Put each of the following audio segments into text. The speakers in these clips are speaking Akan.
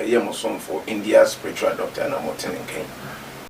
Ɛyɛ mo somfo India spiritual doctor na mote ne nka yi.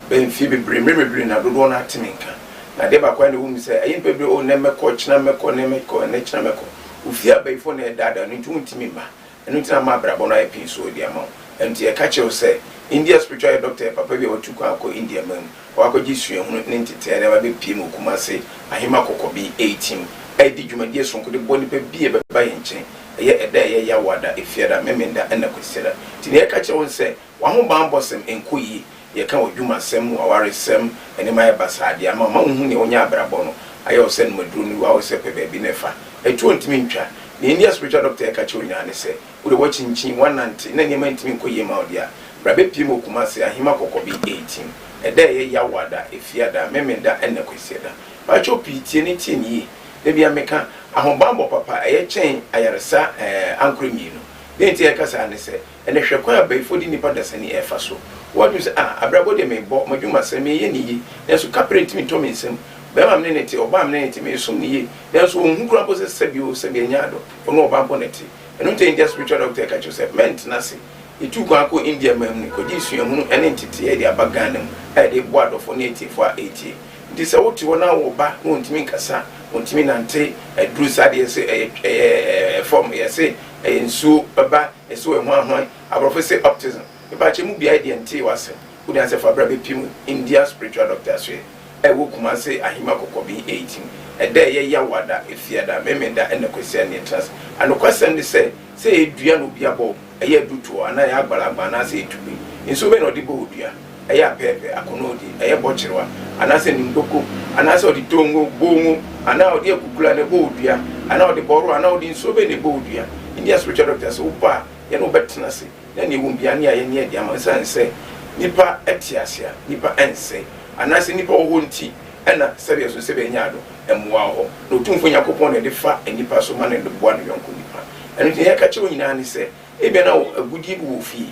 Bɛyɛ mfeɛ bebree, mmerɛ bebree na dodoɔ no ate me nka. Na adeɛ baako a na ɛwɔ mu sɛ, ɛyɛ nnipa bebree, oh, nnɛ mɛkɔ, kyena mɛkɔ, nnɛ mɛkɔ, nnɛ kyena mɛkɔ. Wo fie abayifoɔ na ɛredaadaa no nti wontumi mma. Ɛno nti na ama abrabɔ no ayɛ pii so de ama wo. Ɛno nti yɛka kyerɛ wo sɛ, India spiritual yɛ doctor yɛ papa bi a watu kwan akɔ India man mu. Wakɔgye suahunu ne nteteɛ na wabɛpue mu wɔ Kumase Ahema Kɔkɔbe 18 redi dwumadie sononko de boa nnipa bi a ɛbɛba yɛn nkyɛn. Ɛyɛ ɛda a ɛyɛ Yawoada, Efiada, Memenda ɛna Kwasiada. Nti nea yɛka kyerɛ wo ne sɛ w'ahobanbɔsɛm nkɔ yie. Yɛka w'adwumasɛm, w'awaresɛm, nneɛma ayɛ basaa de ama wo ma wonhu nea wonya abrabɔ no ayɛ wo sɛ nomaduro no wura wo sɛ pɛ baabi na fa. Atuo ntumi ntwa. Nea India spiritual doctor ɛka kyerɛ wo nyinaa ne sɛ Wo de woakyinkyin, woanante, na nneɛma ntumi nkɔ yie mma wo deɛ a, bra bɛpue mu wɔ Kumasi, Ahima Kɔkɔbe 18. Ɛda a ɛyɛ Yawoada, Efiada, Memenda ɛna Kwasiada. Pakyɛw pii tie ne tie no yie. Da biara meka, ahobanbɔ papa ɛyɛ kyɛn ayaresa ɛɛ ankorɛ mmienu. Deɛ nti a yɛka saa ne sɛ, ɛnɛ hwɛ kwan a abayifoɔ de nnipa dasani ɛrefa so. Woadwene sɛ, ah, abrabɔ deɛ merebɔ, m'adwumasɛm, mereyɛ no yie, nanso kaprɛ ntumi ntɔ me nsam. Barima a me ne no te, ɔbaa a me ne no te, meresom no yie, nanso ɔnhu koraa mpo sɛ sɛbi o, sɛbi ɛnyɛ ado, ɔne ɔbaa mpo na ɛte. Ɛno nti India spiritual doctor ka kyerɛ wo sɛ mɛntena ase. Yɛtuu kwan kɔɔ India man mu no, kɔgyee suahunu ne nteteeɛ de aba Ghana mu a yɛde reboa adɔfoɔ ne atiefoɔ a ɛretie. Nti sɛ wote hɔ na wo ba na ɔntumi nkasa, ɔntumi nante, aduru saa deɛ yɛse ɛyɛ ɛyɛ fam, yɛse ɛyɛ nsuo ba, yɛse ɔyɛ hwan hwan, aborɔfo se autism. Mepakyɛ mu biaɛ deɛ ntee w'asɛm. Wode ansɛ fa bra bɛpiem India spiritual doctor asoɛ a ɛwɔ Kumase Ahima Kɔkɔben 18. Ɛda a ɛyɛ Yawada, Efiada, Memenda ɛna Kwasiada ne yɛtena ase. Anokwasɛm ne sɛ, sɛ ɛyɛ dua na obi abɔ wo, ɛyɛ adutoɔ anaa ɛyɛ agbalagba anaasɛ ɛyɛ tube, nsuo bɛn na ɔde bɔ wo dua? Ɛyɛ apɛɛpɛ, akonoodi, ɛyɛ bɔkyerewa, anaasɛ nimdoko, anaasɛ ɔde tongo, bongo, anaa ɔde akukula na ɛbɔ wo dua, anaa ɔde bɔro anaa ɔde nsuo bɛn na ɛbɔ wo dua? India spiritual doctor sɛ wobɔ a, yɛne wo bɛtena ase. Na nea ɛwom biara ne a yɛne adi ama esiane sɛ nnipa te ase a, nnipa nsɛe, anaasɛ nnipa wɔ hɔ nti na sɛdeɛ ɛso sɛ bɛanya ado mmoa wɔ hɔ. Na Otumfoɔ Nyankopɔn na ɛde fa nnipa so ma no de boa ne yɔnko nnipa. Ɛno nti nea yɛka kyerɛ wo nyinaa ne sɛ, ebia na wo agudeɛ bi wɔ wo fie,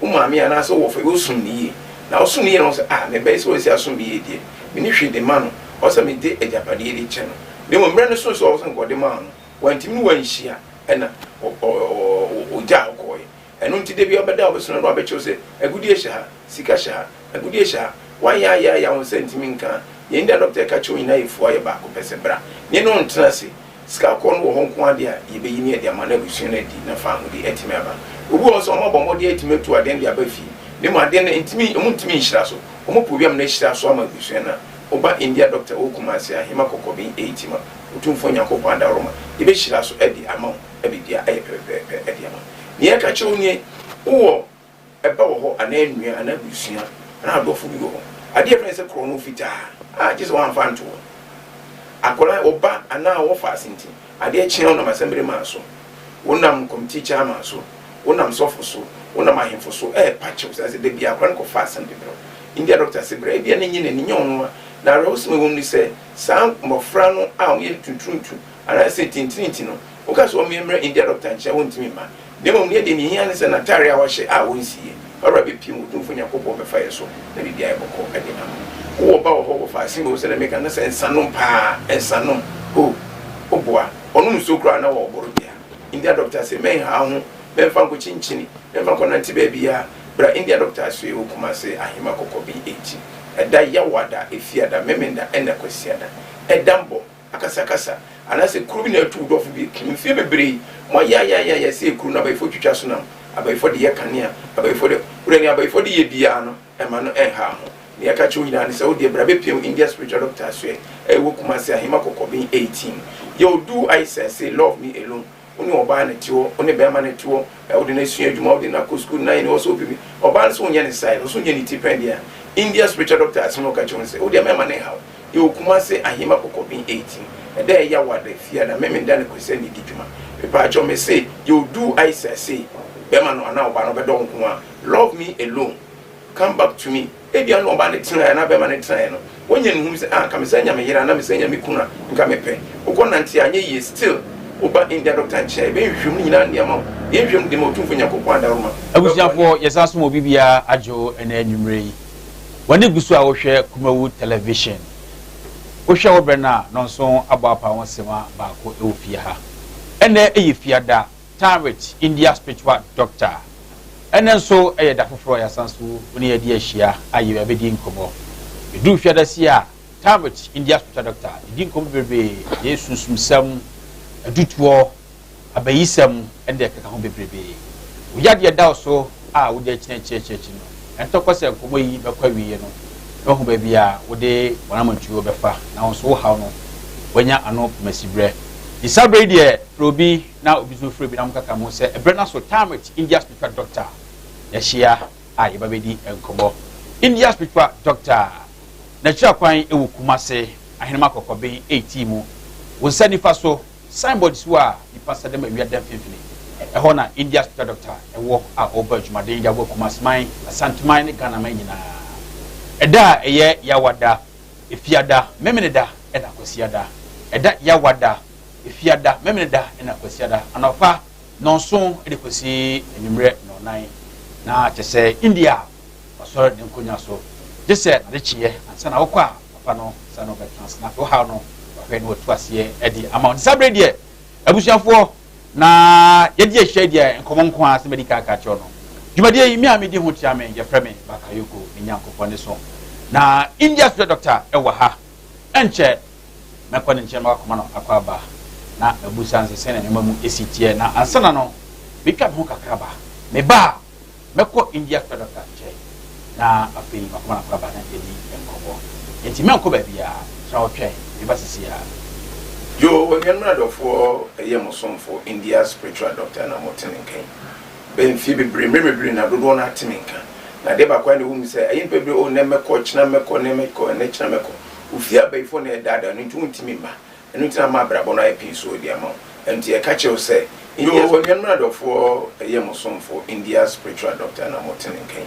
wo maame anaasɛ wo wɔfa bi, wosom no yie. Na wosom no yie na wohu sɛ, ah, me ba yi sɛ wasi asom me yie deɛ, menni hwee de ma no, ɛwɔ sɛ mede agyapadeɛ yi de kyɛ no. Na mmom mmerɛ no soo sɛ ɔwɔ sɛ nka ɔde maa wo no, Wantumi ne wo anhyia ɛna ɔgyaa wo kɔɔeɛ. Ɛno nti da biara ɔbɛda a wobɛsɔre no wabɛkyerɛ wo sɛ agudeɛ hyɛ ha, sika hyɛ ha, agudeɛ hyɛ ha. Woayɛ ayɛ ayɛ a wo nsa ntumi nka a, deɛ nti a dɔkta ɛka kyerɛ wo nyinaa yɛ fua yɛ baako pɛ sɛ bra ne yɛne wo ntena ase. Sika kɔɔ no wɔ hɔ nko ara deɛ a yɛbɛyi ne yɛde ama na abusua no adi na faahodi atumi aba. Obi wɔ hɔ nso a wɔabɔ mmɔden atumi atu adeɛ no de aba fie na mmom adeɛ no ntumi wɔntumi nhyira so. Wɔpɛ obi ama no ahyira so ama abusua no a, woba India dɔkta wɔ Kumasi Ahema Kɔkɔben Eitima. Otumfoɔ Nyankopɔn adaworoma, yɛbɛhyira so de ama wo, biribiara ayɛ pɛpɛɛpɛ de ama wo. Nea yɛka kyerɛ wo nie, wowɔ ɛba wɔ hɔ anaa nua anaa abusua anaa adɔfo bi wɔ hɔ, adeɛ a yɛfrɛ no sɛ korɔno fitaa a gye sɛ woamfa anto hɔ. Akwadaa, wo ba anaa wɔfa ase nti, adeɛ kye a wonam asɛmbere maa so, wonam kɔmiti chairman so, wonam sɔfo so, wonam ahemfo so ɛrepa kyɛw sɛ da biara akwadaa no kɔfa asɛm de brɛ wo. India dɔkta se brɛ, ebia na ɛnyɛ n'ani, nyɛ ɔno a. Na awerɛhosɛm a ɛwɔ mu ne sɛ, Saa mmɔfra no a wɔyɛ tunturuntu anaasɛ tintirinti no, woka sɛ wɔmmrɛ India dɔkta nkyɛn a, wontumi mma. Na mmom nea deɛ ehia ne sɛ n'atare a wahyɛ a ɔnsiiɛ. Ɔwura bɛpue mu, Otumfoɔ Nyankopɔn bɛfa yɛn so na biribiara ayɛ bɔkɔɔ de ama wo. Wowɔ ba wɔ hɔ wɔ faase mu, sɛdeɛ meka no, sɛ nsanom paa, nsanom, oh, woboa. Ɔnom nsuo koraa na ɔreboro dea. India dɔkta se, mɛnha wo ho, mɛmfa nkɔkyinkyini, mɛmfa nkɔnante baabiara. Bra India dɔkta asoɛe wɔ Kumase, Ahema Kɔkɔben akyi. Ɛda Yawada, Efiada, Memenda ɛna Kwasiada. Ɛda mbɔ, akasakasa, anaasɛ kuro bi na atu wo dɔfo bi akum. Mfeɛ bebree, moayaayaayaya sɛ ekuro no abayifoɔ twitwa so nam, abayifoɔ de yɛ kanea, abayifoɔ de, wodɛ nea abayifoɔ de yɛ biara no, ɛma no ɛnhaa ho. Nea yɛka kyerɛ wo nyinaa ne sɛ wodeɛ bra bɛpiam India Spiritual Doctor asoɛ a ɛwɔ Kumasi, Ahema Kɔkɔben 18. Yɛ Odu Aisah se love me alone. Wo ne ɔbaa na ɛte hɔ, wo ne bɛrima na ɛte hɔ, wode no asua adwuma, wode no akɔ sukuu, na ɛne ɔsɛ ɔpɛ bi. Ɔbaa no sɛ wonyɛ ne size, ɔsɛ wonyɛ ne ti pɛn deɛ a, India spiritual doctor asɛm a ɔka kyerɛ wo ne sɛ, wo deɛ mɛma no nhaw. Yɛwɔ Kumase, Ahima Kɔkɔben 18. Ɛda a ɛyɛ Awada, Fiada, Memenda ne Kwasiada na ɛdi dwuma. Mepaakyɛw mese, yɛwɔ du Aisa sei, bɛrima no anaa ɔbaa no ɔbɛdɔ wo nko ara. Love me alone. Come back to me, Ebia na ɔbaa no tenaeɛ anaa barima no tenaeɛ no, wanya ne hu sɛ ah nka mesan nya me yere anaa mesan nya me kunu a nka mepɛ. Wokɔ nante a anyɛ yie still woba India doctor nkyɛn a yɛbɛyɛ nhwehwɛmu no nyinaa de ama wo. Yɛn nhwehwɛmu de ma Otumfoɔ Nyankopɔn adaworoma bɛboa Abusuafoɔ, yɛsan som obi biara adwo ɛnɛ anwummerɛ yi. W'ani gu so a wohwɛ Kumawu Television. Wohwɛ wo berɛ no a, nnɔnson abɔ apa ho sema baako wɔ fie ha. Ɛnnɛ yɛ Fiada, Time with India Spiritual Doctor. Ɛnnɛ nso yɛ da foforɔ a yɛasan so ne yɛadi ahyia a yɛbɛdi nkɔmmɔ. Ɛduru fiadasi a, Time with India Spiritual Doctor, yɛdi nkɔmmɔ bebrebe, yɛyɛ sunsumsɛm, adutoɔ, abayisɛm ne deɛ ɛkeka ho bebrebe. Wo yadeɛ da wo so a wode akyini akyiri akyiri akyi no, ɛntɔ kɔ sɛ nkɔmmɔ yi bɛkɔ awieɛ no na wahu baabi a wode w'anammɔntuo bɛfa na wo nso wo haw no wanya ano pomasiberɛ. Nti saa berɛ yi deɛ frɛ obi na obi nso frɛ obi na monkaka mo ho sɛ ɛberɛ no aso Time with India Spiritual Doctor yɛahyia a yɛba bɛdi nkɔmmɔ. India Spiritual Doctor n'akyira kwan wɔ Kumase, Ahenema Kɔkɔben 18 mu, wo nsa nifa so Signboard si hɔ a nipa nsa da mu awia da mfimfini. Ɛhɔ na India Spiritual Doctor wɔ a ɔrebɔ adwumaden de aboa Kumaseman, Asanteman ne Ghanaman nyinaa. Ɛda a ɛyɛ Yawada, Efiada, Memeneda ɛna Kwasiada. Ɛda Yawada, Efiada, Memeneda ɛna Kwasiada anɔpa nnɔnson de kɔsi anwummerɛ nnɔnnan. Na kyerɛ sɛ India wasɔre ne nkonnwa so gye sɛ n'adekyeeɛ ansa na wokɔ a papa no sa no bɛtena ase na afei wohaw no wahwɛ na watu aseɛ de ama wo. Nti saa berɛ deɛ abusuafoɔ na yɛde ahyia deɛ nkɔmmɔ nko ara sɛ madi kan aka akyerɛ no. Dwumadie yi me a medi ho kyea me yɛfrɛ me Bakayoko me Nyankopɔn ne so na India Spiritual Doctor ɛwɔ ha ɛnkyɛ mɛkɔ ne nkyɛn makɔma no akɔ aba na mabusa no sɛ sɛnea nneɛma mu esi teɛ na ansa na no metwa me ho kakra ba meba a Mɛkɔ India Square Doctor nkyɛn na afei makɔma no akwaaba na yɛadi nkɔmmɔ. Enti mɛnkɔ baabiara, tra hɔ twɛn, meba seesei ara. Yoo anuanom adɔfoɔ ɛyɛ mo somfo India spiritual doctor na mo te me nka yi bɛ mfie bebree mmerɛ bebree na dodoɔ no ate me nka na adeɛ baako a na ɛwɔ mu sɛ ɛyɛ nipa bebree oh nnɛ mɛkɔ kyena mɛkɔ nnɛ mɛkɔ ɛnɛ kyena mɛkɔ ofie abayifoɔ na ɛdaadaa no nti wontumi mma Ɛno nti na ama abrabɔ no ayɛ pii so de ama wo. Ɛno nti yɛka kyerɛ wo sɛ, Yoo, anuanom ne adɔfoɔ, ɛyɛ mo somfo, India spiritual doctor na mote ne nka yi.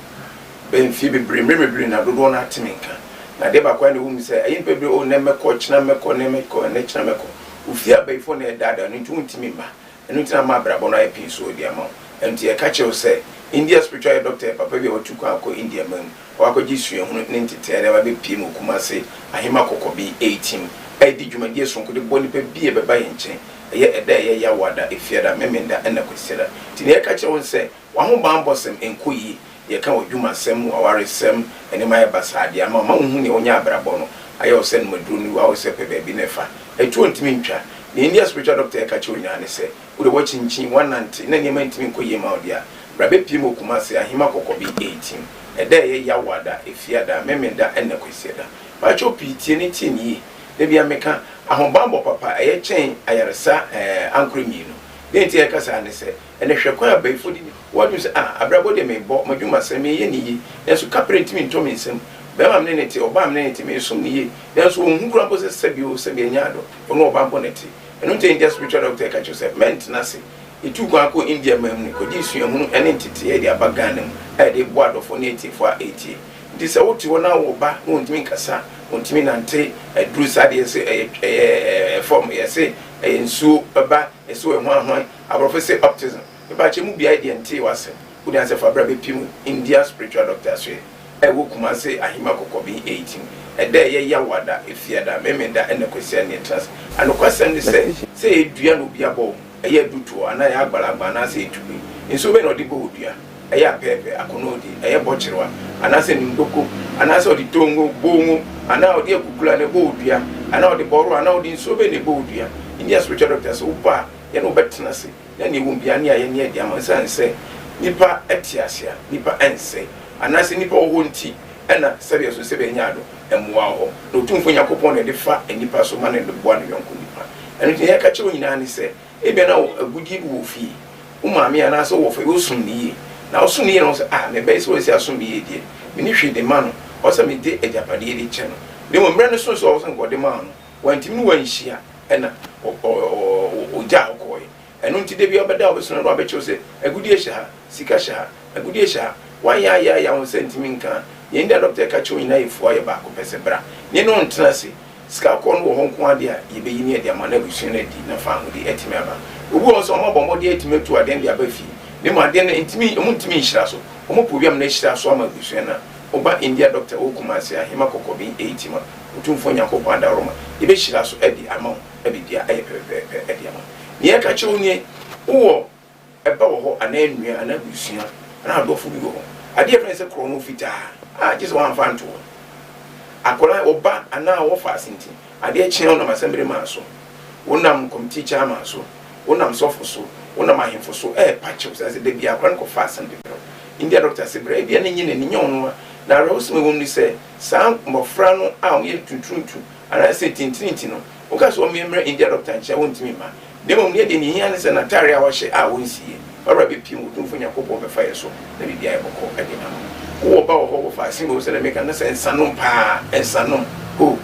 Bɛ mfie bebree, mmerɛ bebree na dodoɔ no ate me nka. Na adeɛ baako a na ɛwɔ mu sɛ, ɛyɛ nnipa bebree, oh, nnɛ mɛkɔ, kyena mɛkɔ, nnɛ mɛkɔ, ɛnnɛ kyena mɛkɔ. Wo fie abayifoɔ na ɛredaadaa no nti wontumi mma. Ɛno nti na ama abrabɔ no ayɛ pii so de ama wo. Ɛno nti yɛka kyerɛ wo sɛ, India spiritual doctor yɛ papa bi a watu kwan akɔ India man mu. Wakɔgye suahunu ne nteteɛ de aba abɛpue mu wɔ Kumase Ahema Kɔkɔbe Eightim a ɛdi dwumadie sononko de boa nnipa bi a ɛbɛba yɛn nkyɛn. Ɛyɛ ɛda a ɛyɛ Yawoada, Efiada, Memenda ɛna Kwasiada. Nti nea yɛka kyerɛ wo ne sɛ w'ahobanbɔsɛm nkɔ yie. Yɛka w'adwumasɛm, w'awaresɛm, nneɛma ayɛ basaa de ama wo ma wonhu nea wonya abrabɔ no ayɛ wo sɛ nomaduro no wu a wo sɛ pɛ baabi na ɛfa. Ɛtuo ntumi ntwa. Nea India spiritual doctor ɛka kyerɛ wo nyinaa ne sɛ Wo deɛ woakyinkyin, woanante, na nneɛma ntumi nkɔ yie mma wo deɛ a, bra bɛpue mu wɔ Kumasi, Ahima Kɔkɔbe 18. Ɛda a ɛyɛ Yawoada, Efiada, Memenda ɛna Kwasiada. Pakyɛw pii tie ne tie no yie. Da biara meka, ahobanbɔ papa ɛyɛ kyɛn ayaresa ɛɛ ankorɛ mmienu. Deɛ nti a yɛka saa ne sɛ, ɛnɛ hwɛ kwan a abayifoɔ de Woadwene sɛ, ah, abrabɔ deɛ mebɔ, m'adwumasɛm, meyɛ no yie, nanso kaprɛ ntumi ntɔ me nsam. Barima a me ne no te, ɔbaa a me ne no te, mesom no yie, nanso ɔnhu koraa mpo sɛ sɛbi o, sɛbi ɛnyɛ adɔ, ɔne ɔbaa mpo na ɛte. Ɛno nti India spiritual doctor ka kyerɛ sɛ mɛntena ase. Yɛtuu kwan kɔɔ India man mu no, kɔgyee suahunu ne nteteeɛ de aba Ghana mu a yɛde reboa adɔfoɔ ne atiefoɔ a ɛretie. Nti sɛ wote hɔ na wowɔ ba na ɔntumi nkasa, ɔntumi nante, aduru saa deɛ yɛse ɛyɛ ɛyɛ fam, yɛse ɛyɛ nsuo ba, yɛse ɔyɛ hwan hwan, aborɔfo se autism. Mepakyɛ mu biae deɛ ntee w'asɛm. Wode ansɛ fa bra bɛpiem India spiritual doctor asoɛ a ɛwɔ Kumase Ahima Kɔkɔben 18. Ɛda a ɛyɛ Yawada, Efiada, Memenda ɛna Kwasia ne yɛtena ase. Anokwasɛm ne sɛ, sɛ ɛyɛ dua na obi abɔ wo, ɛyɛ adutoɔ anaa ɛyɛ agbalagba anaasɛ ɛyɛ tube, nsuo bɛn na ɔde bɔ wo dua? Ɛyɛ apɛɛpɛ, akonoodi, ɛyɛ bɔkyerewa anaasɛ nimdoko anaasɛ ɔde tongo, bongo, anaa ɔde akukula na ɛbɔ wo dua anaa ɔde bɔro anaa ɔde nsuo bɛn na ɛbɔ wo dua? India spiritual doctor sɛ wobɔ a yɛne wo bɛtena ase. Na nea ɛwom biara ne ayɛ ne adi ama esiane sɛ nnipa te ase a, nnipa nsɛe, anaasɛ nnipa wɔ hɔ nti na sɛbea so sɛbea nya ado mmoa wɔ hɔ. Na Otumfoɔ Nyankopɔn na ɛde fa nnipa so ma no de boa ne yɔnko nnipa. Ɛno nti nea yɛka kyerɛ wo nyinaa ne sɛ, ebia na wo agudeɛ bi wɔ wo fie, wo maame anaasɛ wo wɔfa yi, wosom no yie. Na wosom no yie na wohu sɛ, ah, me ba yi sɛ wasi asom me yie deɛ, menni hwee de ma no, ɛwɔ sɛ mede agyapadeɛ yi de kyɛ no. Na mmom mmerɛ no soo sɛ ɔwɔ sɛ nka ɔde maa wo no, Wantumi ne wo anhyia ɛna ɔgyaa wo kɔɔɛ. Ɛno nti da biara ɔbɛda a ɔbɛsɔre na wabɛkyerɛ wo sɛ agudeɛ hyɛ ha, sika hyɛ ha, agudeɛ hyɛ ha. Woayɛ ayɛ ayɛ a wo nsa ntumi nka a, nea India dɔkta ɛka kyerɛ wo nyinaa yɛ fua yɛ baako pɛ sɛ bra ne ne wo ntena ase. Sika kɔɔ no wɔ hɔ nko ara deɛ a yɛbɛyi ne yɛde ama na abusua no adi na faahodi atumi aba. Obi wɔ hɔ nso a wɔabɔ mmɔden atumi atu adeɛ no de aba fie na mmom adeɛ no ntumi wɔntumi nhyira so. Wɔpɛ obi ama no ahyira so ama abusua no a, woba India dɔkta wɔ Kumasi, Ahema Kɔkɔben 8 mu a, Otumfoɔ Nyankopɔn adaworoma, yɛbɛhyira so de ama wo, na biribiara ayɛ pɛpɛɛpɛ de ama wo. Nea yɛka kyerɛ wo nie, wowɔ ɛba wɔ hɔ anaa nua anaa abusua anaa ɔdɔfo bi wɔ hɔ. Adeɛ a yɛfrɛ no sɛ korɔno fitaa a gye sɛ woamfa anto hɔ. Akwadaa, ɔba anaa wɔfa ase nti, adeɛ kye a wonam asɛmbere maa so, wonam kɔmiti chairman so, wonam sɔfo so, wonam ahemfo so ɛrepa kyɛw sɛ da biara akwadaa no kɔfa asɛm de brɛ wo. India doctor se brɛ, ebia ne nye n'ani nyɛ ɔno a. Na awerɛhosɛm a ɛwɔ mu ne sɛ saa mmɔfra no a wɔyɛ tunturuntu anaasɛ tintirinti no, woka sɛ wɔmmrɛ India doctor nkyɛn a wɔntumi mma. Na mmom nea deɛ ehia ne sɛ n'atare a wahyɛ a ɔnsiiɛ, Barbara bɛpue mu, Otumfoɔ Nyankopɔn bɛfa yɛ so na biribi ayɛ bɔkɔɔ de ama wo. Wowɔ ba wɔ hɔ, wɔfa asen wɔ sɛdeɛ meka no sɛ nsanom paa, nsanom, ho,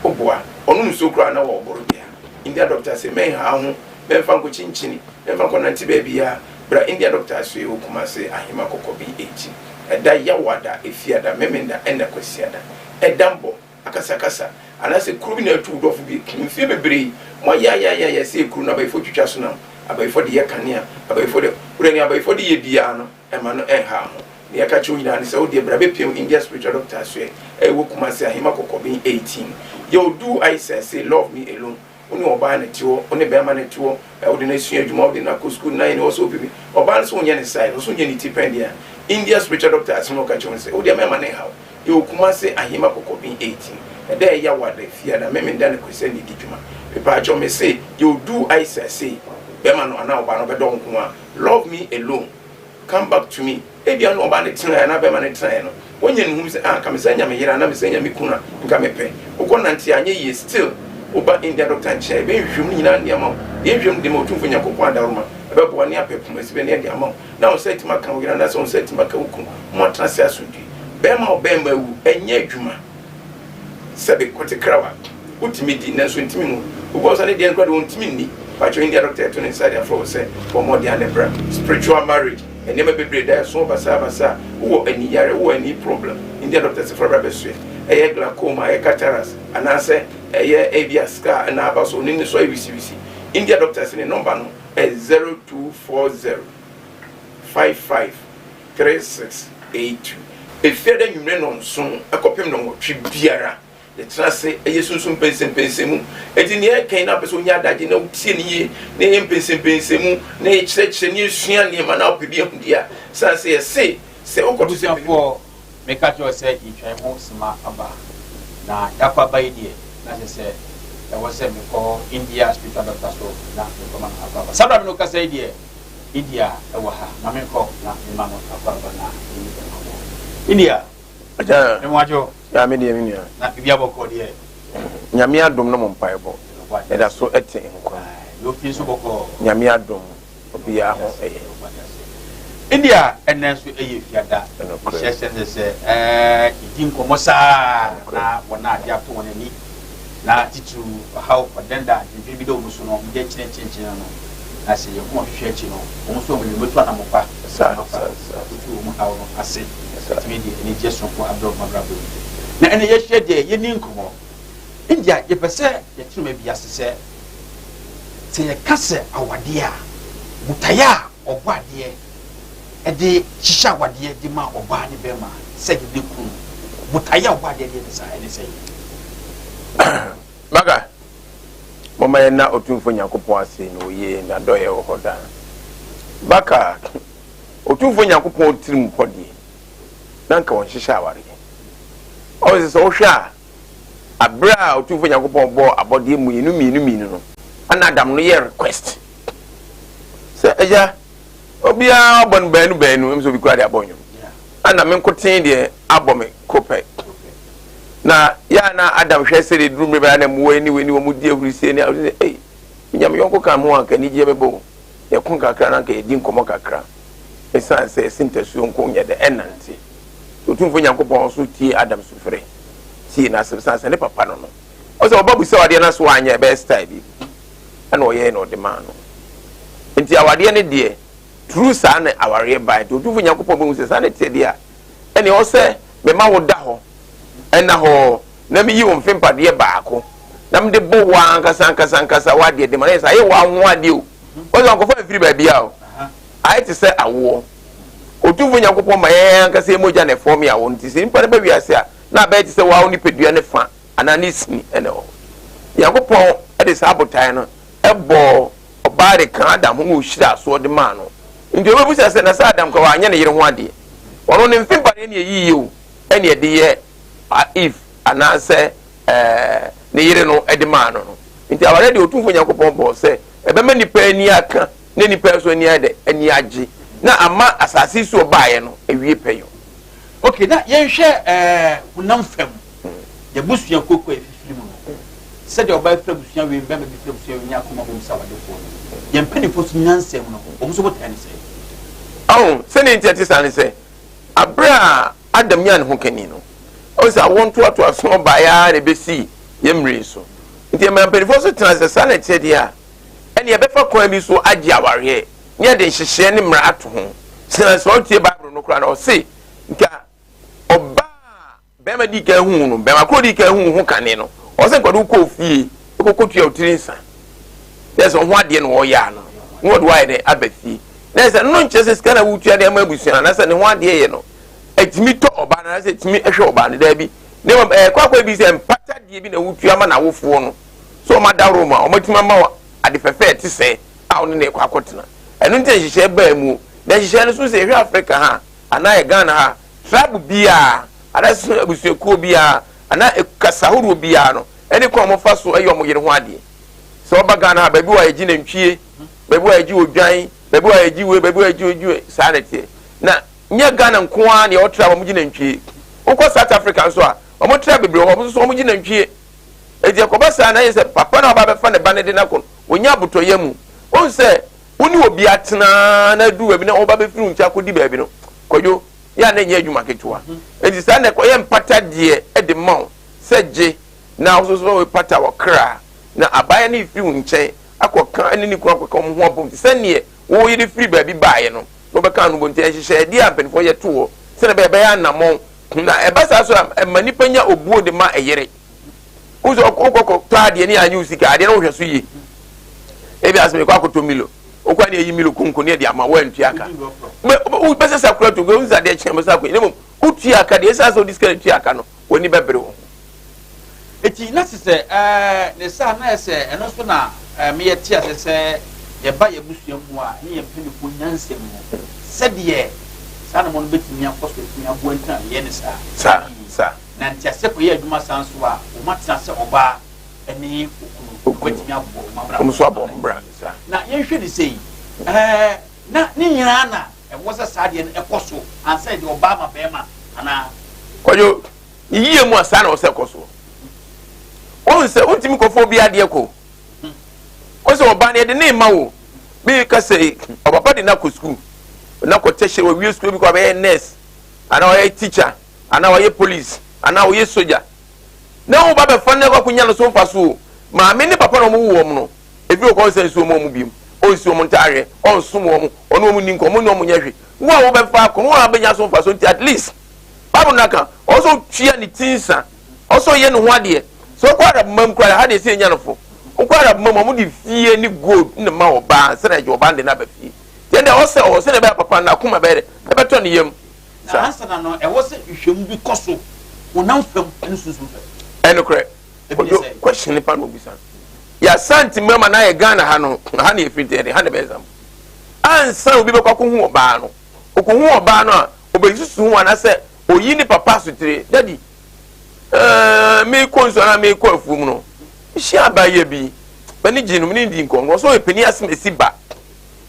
woboa, ɔnom nsuo koraa na wɔboro dea. India doctor se mɛnha wo ho, mɛmfa nkɔkyinkyini, mɛmfa nkɔnante baabiara, bra India doctor asoɛe wɔ Kumase, Ahema Kɔkɔben 18, ɛda Yawada, Efiada, Memenda ɛna Kwasiada, ɛda mbɔ. Akasakasa, anaasɛ kuro bi na atu wo dɔfo bi akum. Mfeɛ bebree, moayaayaayaya sɛ kuro no abayifoɔ twitwa so nam, abayifoɔ de yɛ kanea, abayifoɔ de, wodeɛ nea abayifoɔ de yɛ biara no, ɛmma no ɛnha ho. Nea yɛka kyerɛ wo nyinaa ne sɛ, wodeɛ bra bɛpiam India Spiritual Doctor Asoɛ a ɛwɔ Kumasi, Ahema Kɔkɔben 18. Yɛ Odu Aisah say love me alone. Wo ne ɔbaa na ɛte hɔ, wo ne bɛrima na ɛte hɔ, wode no asua adwuma, wode no akɔ sukuu, na ɛne ɔsɛ ɔpɛ bi. Ɔbaa no sɛ wonyɛ ne size, ɔsɛ wonyɛ ne ti pɛn deɛ a, India spiritual doctor asɛm a ɔka kyerɛ wo ne sɛ, wo deɛ mɛma no nhaw. Yɛwɔ Kumase, Ahima Kɔkɔben 18. Ɛda a ɛyɛ Awada, Fiada, Memenda ne Kwasiada na ɛdi dwuma. Mepaakyɛw mese, yɛ oduu Aisha sei, bɛrima no anaa ɔbaa no ɔbɛdɔ wo nko ara. Love me alone. Come back to me, Ebia na ɔbaa no tenaeɛ anaa barima no tenaeɛ no, wanya ne hu sɛ ah nka mesan nya me yere anaa mesan nya me kunu a nka mepɛ. Wokɔ nante a anyɛ yie still woba India doctor nkyɛn a yɛbɛyɛ nhwehwɛmu no nyinaa de ama wo. Yɛn nhwehwɛmu de ma Otumfoɔ Nyankopɔn adaworoma ɛbɛboa ne apɛ poma sibɛ ne ɛde ama wo na wo nsa atumi aka wo yere anaasɛ wo nsa atumi aka wo kunu ma moatena ase asomdwie. Barima a ɔbarima awu ɛnyɛ adwuma. Sɛbe kote krawa wotumi di nanso ntumi nwu. Obi wɔ hɔ nso a ne deɛ no koraa deɛ ɔntumi nni. Pakyɛw India doctor ɛto ne nsa de afrɛ wo sɛ bɔ mmɔden a na bra. Spiritual marriage nneɛma bebree da ɛso basaa basaa. Wowɔ ani yare, wowɔ ani problem, India doctor se fa bra bɛsoɛ. Ɛyɛ glaucoma, ɛyɛ cataracts anaasɛ ɛyɛ ebia scar na aba so, ne so ayɛ wisiwisi. India doctor se ne number no ɛyɛ 0240 55 3682. Efiada anwummere nnɔnson kɔpem nnɔnwɔtwe biara, yɛtena ase yɛ sunsum mpɛnsɛmpɛnsɛmu. Enti nea ɛka yi na wopɛ sɛ wonya adagye na wotie no yie, na yɛyɛ mpɛnsɛmpɛnsɛmu, na yɛkyerɛkyerɛ, na yɛsua nneɛma na wopɛ bi ahu deɛ a, sane sɛ yɛse sɛ wokɔto sɛ mpanin. Abusuafoɔ, meka kyerɛ wo sɛ yɛtwa yɛn ho sima aba, na yɛakɔ aba yi deɛ, na kyerɛ sɛ ɛwɔ sɛ mekɔ India spiritual doctor so na mekɔma no akɔ aba. Saa berɛ a me ne wo kasa yi deɛ, India wɔ ha, ma menkɔ na memma no akwaaba na yɛnni nkɔmmɔ. India, Agya, me mo adwo. Ya me deɛ me nua. Na biribi abɔkɔ deɛ. Nyame adom no mo mpaebɔ. Ɛda so ɛte nkwa. Na ofi nso bɔkɔ. Nyame adom obiara ho ɛyɛ. India ɛnɛ nso ɛyɛ fiada. Ɛhyɛ sɛ sɛ sɛ ɛɛ yɛdi nkɔmmɔ saa na wɔn a ade ato wɔn ani na titiriw ɔhaw, ɔdɛnda, adwendwen bi da wɔn so no, wɔde akyinkyinkyin no, na sɛ yɛn koma hwehwɛ akyi no, wɔn nso wɔn wɔbɛtu anammɔn pa afa akotu wɔn haw no ase, atumi de anigye soronko abrɛ wɔn abrabɔ mu. Na ɛnna yɛahyia deɛ yɛnni nkɔmmɔ. India, yɛpɛ sɛ yɛkyerɛ ma bi ase sɛ, sɛ yɛka sɛ awadeɛ a, botaeɛ a ɔbɔ adeɛ de hyehyɛ awadeɛ de ma ɔbaa ne bɛrima sɛ yere ne kunu no, botaeɛ a ɔbɔ adeɛ de yɛ ne saa ɛne sɛn? Maka, momma yɛnna Otumfoɔ Nyankopɔn ase na oye, n'adɔeɛ wɔ hɔ daa. Baka, Otumfoɔ Nyankopɔn tirim pɔ deɛ, na anka ɔnhyehyɛ awareɛ. Ɔwɔ sɛ sɛ wohwɛ a, aberɛ a Otumfoɔ Nyankopɔn bɔɔ abɔdeɛ mmienu mmienu mmienu no, ana Adam no yɛ request sɛ, Agya, obiara ɔbɔ no baanu baanu, ɛm sɛ obi koraa de abɔ nnwom, ana me nkoten deɛ abɔ me ko pɛ. Na yɛ a na Adam hwɛ sɛdeɛ duru mmerɛ bɛyɛ na mmoa ani wɔ ani wɔn di ahurisie ne ahurisie, ei, menya me yɔnko ka me ho anka anigyeɛ bɛbɔ o, yɛko kakra na anka yɛdi nkɔmmɔ kakra, ɛsiane sɛ ɛsi ntasuo nko nyɛ dɛ ɛnante. Otumfoɔ Nyankopɔn nso tie Adam sufrɛ, tie n'asɛm, ɛsiane sɛ ne papa no no. Ɔsɛ ɔba bisa adeɛ na so anyɛ ɛbɛyɛ style bi ɛna ɔyɛɛ na ɔde maa no. Nti awadeɛ no deɛ true saa na awareɛ bae. Nti Otumfoɔ Nyankopɔn bɛhu sɛ saa na ɛteɛ deɛ a, ɛne ɔsɛ mema wo da hɔ ɛna hɔ na meyi wo mfe mpadeɛ baako na mede bɔ wo ankasa ankasa ankasa w'adeɛ de ma no yɛ sɛ ayɛ wo ho adeɛ o. Ɔsɛ ɔnkɔfa mfiri baabi a o. Ayɛ te sɛ awoɔ. Otumfoɔ Nyankopɔn ma yɛn ankasa yɛn mogya na ɛfɔɔme awoɔ no. Nti sɛ nipa no ba wiase a, na abɛyɛ te sɛ wo nipadua ne fa anaa ne sini na ɛwɔ hɔ. Nyankopɔn de saa botaeɛ no bɔɔ ɔbaa de kaa Adam ho na ɔhyiraa soɔ de maa no. Nti wobɛbisa sɛ, na sɛ Adam koraa wanyɛ ne yere ho adeɛ? Ɔno ne mfe mpaneɛ ne ɛyiyi o, ɛne ɛde yɛ Eve anaasɛ ne yere no de maa no no. Nti awareɛ deɛ Otumfoɔ Nyankopɔn bɔɔ sɛ ɛbɛma nnipa ani aka na nnipa nso ani ayɛ dɛ, ani agye, na ama asase so ɔbaeɛ no awie pɛyɔ. Ok, na yɛnhwɛ ɛɛ honam fam, yɛabusua kuo a yɛfifiri mu no, sɛdeɛ ɔbaa firi abusua wei mu, bɛrima bi firi abusua wei mu ne akoma bom sɛ awadefoɔ no, yɛn mpanimfoɔ nso nyansa mu no, wɔn nso botae ne sɛn? Ahu, sɛdeɛ nti ɛte saa ne sɛ, aberɛ a Adam nyaa ne ho kani no, ɔhu sɛ awoɔ ntoatoasoɔ baeɛ ara na ɛbɛsii yɛn mmerɛ yi so. Nti ɛmaa mpanimfoɔ nso tena sɛ saa na ɛteɛ deɛ a, ɛnneɛ yɛbɛfa kwan bi so agye awareɛ na yɛde nhyehyɛeɛ ne mmara ato ho. Sɛ sɛ wotie Bible no koraa no, ɔse nka ɔbaa a bɛrima dii kan huu no, bɛrima korɔ dii kan huu ho kane no, ɔsɛ nka ɔde wo kɔɔ fie kɔkɔtua wo tiri nsa. Na ɛsɛ ho adeɛ na ɔyɛ ano, na ɔde woayɛ dɛ aba fie. Na ɛsɛ no nkyerɛ sɛ sika na wotua de ama abusua no anaasɛ ne ho adeɛ yɛ no, ɛtumi tɔ ɔbaa no anaasɛ ɛtumi hwɛ ɔbaa no, daabi. Na mmom ɛyɛ kɔ akɔyɛ bi sɛ mpata deɛ bi na wotua ma n'awofoɔ no, sɛ wɔn adaworo mu a wɔatumi ama wo ade fɛfɛ a ɛte sɛɛ a wo ne no rekɔ akɔtena. Ɛno nti na nhyehyɛe baa mu. Na nhyehyɛe no so sɛ yɛhwɛ Africa ha anaa yɛ Ghana ha a, tribe biara anaasɛ abusuakuo biara anaa kasa horoɔ biara no ɛne kwan a wɔfa so yɛ wɔn yere ho adeɛ. Sɛ wɔba Ghana ha, baabi wɔ a yɛgye nantwie, baabi wɔ a yɛgye odwan, baabi wɔ a yɛgye wei, baabi wɔ a yɛgye wei, saa na ɛteɛ. Na nyɛ Ghana nko ara na yɛwɔ tribe a wɔgye nantwie. Wokɔ South Africa nso a, wɔn tribe bebree wɔ hɔ, wɔn nso wɔgye nantwie. Enti ɛkɔba saa na ayɛ sɛ papa no a ɔba abɛfa ne ba no de no akɔ no, ɔnya abotɔyam. Wohu sɛ wo ne obi atena na aduru baabi na ɔba bɛfiri wo nkyɛn akɔdi baabi no, Kwadwo, yɛ a na ɛnyɛ adwuma ketewa. Enti saa na ɛkɔyɛ mpata deɛ de ma wo sɛ gye na wo nso so pata wɔ kra na abaayewa no refiri wo nkyɛn akɔka ne ne kunu akɔka wɔn ho abom te sɛ neɛ wo yere firi baabi baeɛ no na wɔbɛka ano bom. Nti nhyehyɛeɛ a mpanimfoɔ yɛ to hɔ sɛdeɛ ɛbɛyɛ ɛbɛyɛ anammɔn na ɛba saa so a ɛma nnipa nya obuo de ma ɛyere. Wo sɛ wokɔ kɔtɔ adeɛ ne anyɛ wo sika adeɛ no wohwɛ so yie. Ebi asɛ mekɔ akɔtɔ Milo wokɔ ne ayi Milo konko ne ɛde ama woantua ka. Wobɛsɛ sɛ akora to wo sɛ adeɛ kyɛn bɛsɛ akɔ ne mmom wotua ka deɛ ɛsɛ sɛ wode sika no tua ka no w'ani bɛbere wo ho. Eti na te sɛ ɛɛ ne saa na ɛsɛ ɛno nso na ɛɛ meyɛ te ase sɛ yɛba yɛn abusua mu a ne yɛn mpanyinfoɔ nyansa mu no sɛdeɛ saa na wɔn bɛtumi akɔ so atumi aboa nti na yɛyɛ ne saa. Saa saa. Na nteaseɛ kɔyɛ adwuma saa nso a wɔn atena sɛ ɔbaa ne okunu na wɔatumi abɔ wɔn abrabɔ. Wɔn nso abɔ wɔn bra saa. Na yɛnhwɛ ne sei ɛɛ na ne nyinaa na ɛwɔ sɛ saa deɛ no ɛkɔ so ansa yɛde ɔbaa ma bɛrima anaa. Kwadwo, ne yie mu a saa na ɔsɛ kɔ soɔ. Wohu sɛ wontumi kɔfa obi adeɛ kɔ. Wo sɛ ɔbaa no yɛde ne ma wo. Bi ka sɛ ɔpapa de no akɔ sukuu. Na kɔ tɛhyɛ wɔwie sukuu bi kɔ abɛyɛ nurse anaa ɔyɛ teacher anaa ɔyɛ police anaa ɔyɛ soja. Na wo ba bɛfa no akɔ akɔnya no so mfa so o. Maame ne papa na wɔn wo wɔn no. Ebi wɔ kɔ ɔnsa nsuo ma wɔn biom. Ɔnsi wɔn ntaareɛ, ɔnsom wɔn, ɔne wɔn nni nkɔmmɔ, ɔne wɔn nyɛ hwee. Wo a wobɛfa akɔ no, wo a wobɛnya so mfaso nti at least Bible no aka, ɔwɔ sɛ ɔtua ne ti nsa, ɔwɔ sɛ ɔyɛ ne ho adeɛ. Sɛ wokɔ Arab man mu koraa, ha deɛ sɛ yɛnya no fo. Wokɔ Arab man mu a, wɔde fie ne gold na ma ɔbaa ansa na agye ɔbaa no de no aba fie. Nti ɛnde ɛwɔ sɛ ɔwɔ sɛdeɛ ɛbɛyɛ a papa no n'akoma bɛyɛ dɛ, ɛbɛtɔ ne yam. Na ansa na no, ɛwɔ sɛ nhwehwɛmu bi kɔ so honam fam ne sunsum fam. Ɛnokorɛ. Kojo, question nipa na obisa. Yɛasanti mmarima na ayɛ Ghana ha no, ha na yɛfiri nti yɛde ha na ɛbɛyɛ example. Ansa obi bɛkɔ akɔhu ɔbaa no, ɔkɔhu ɔbaa no a, ɔbɛsusu ho anaasɛ ɔyi ne papa asotire. Daddy, ɛɛ, meekɔ nsuo anaa meekɔ afuom no, mehyia abaayewa bi, m'ani gyee no, me ne no dii nkɔmmɔ. Ɔsɛ ɔyɛ panin asɛm asi ba.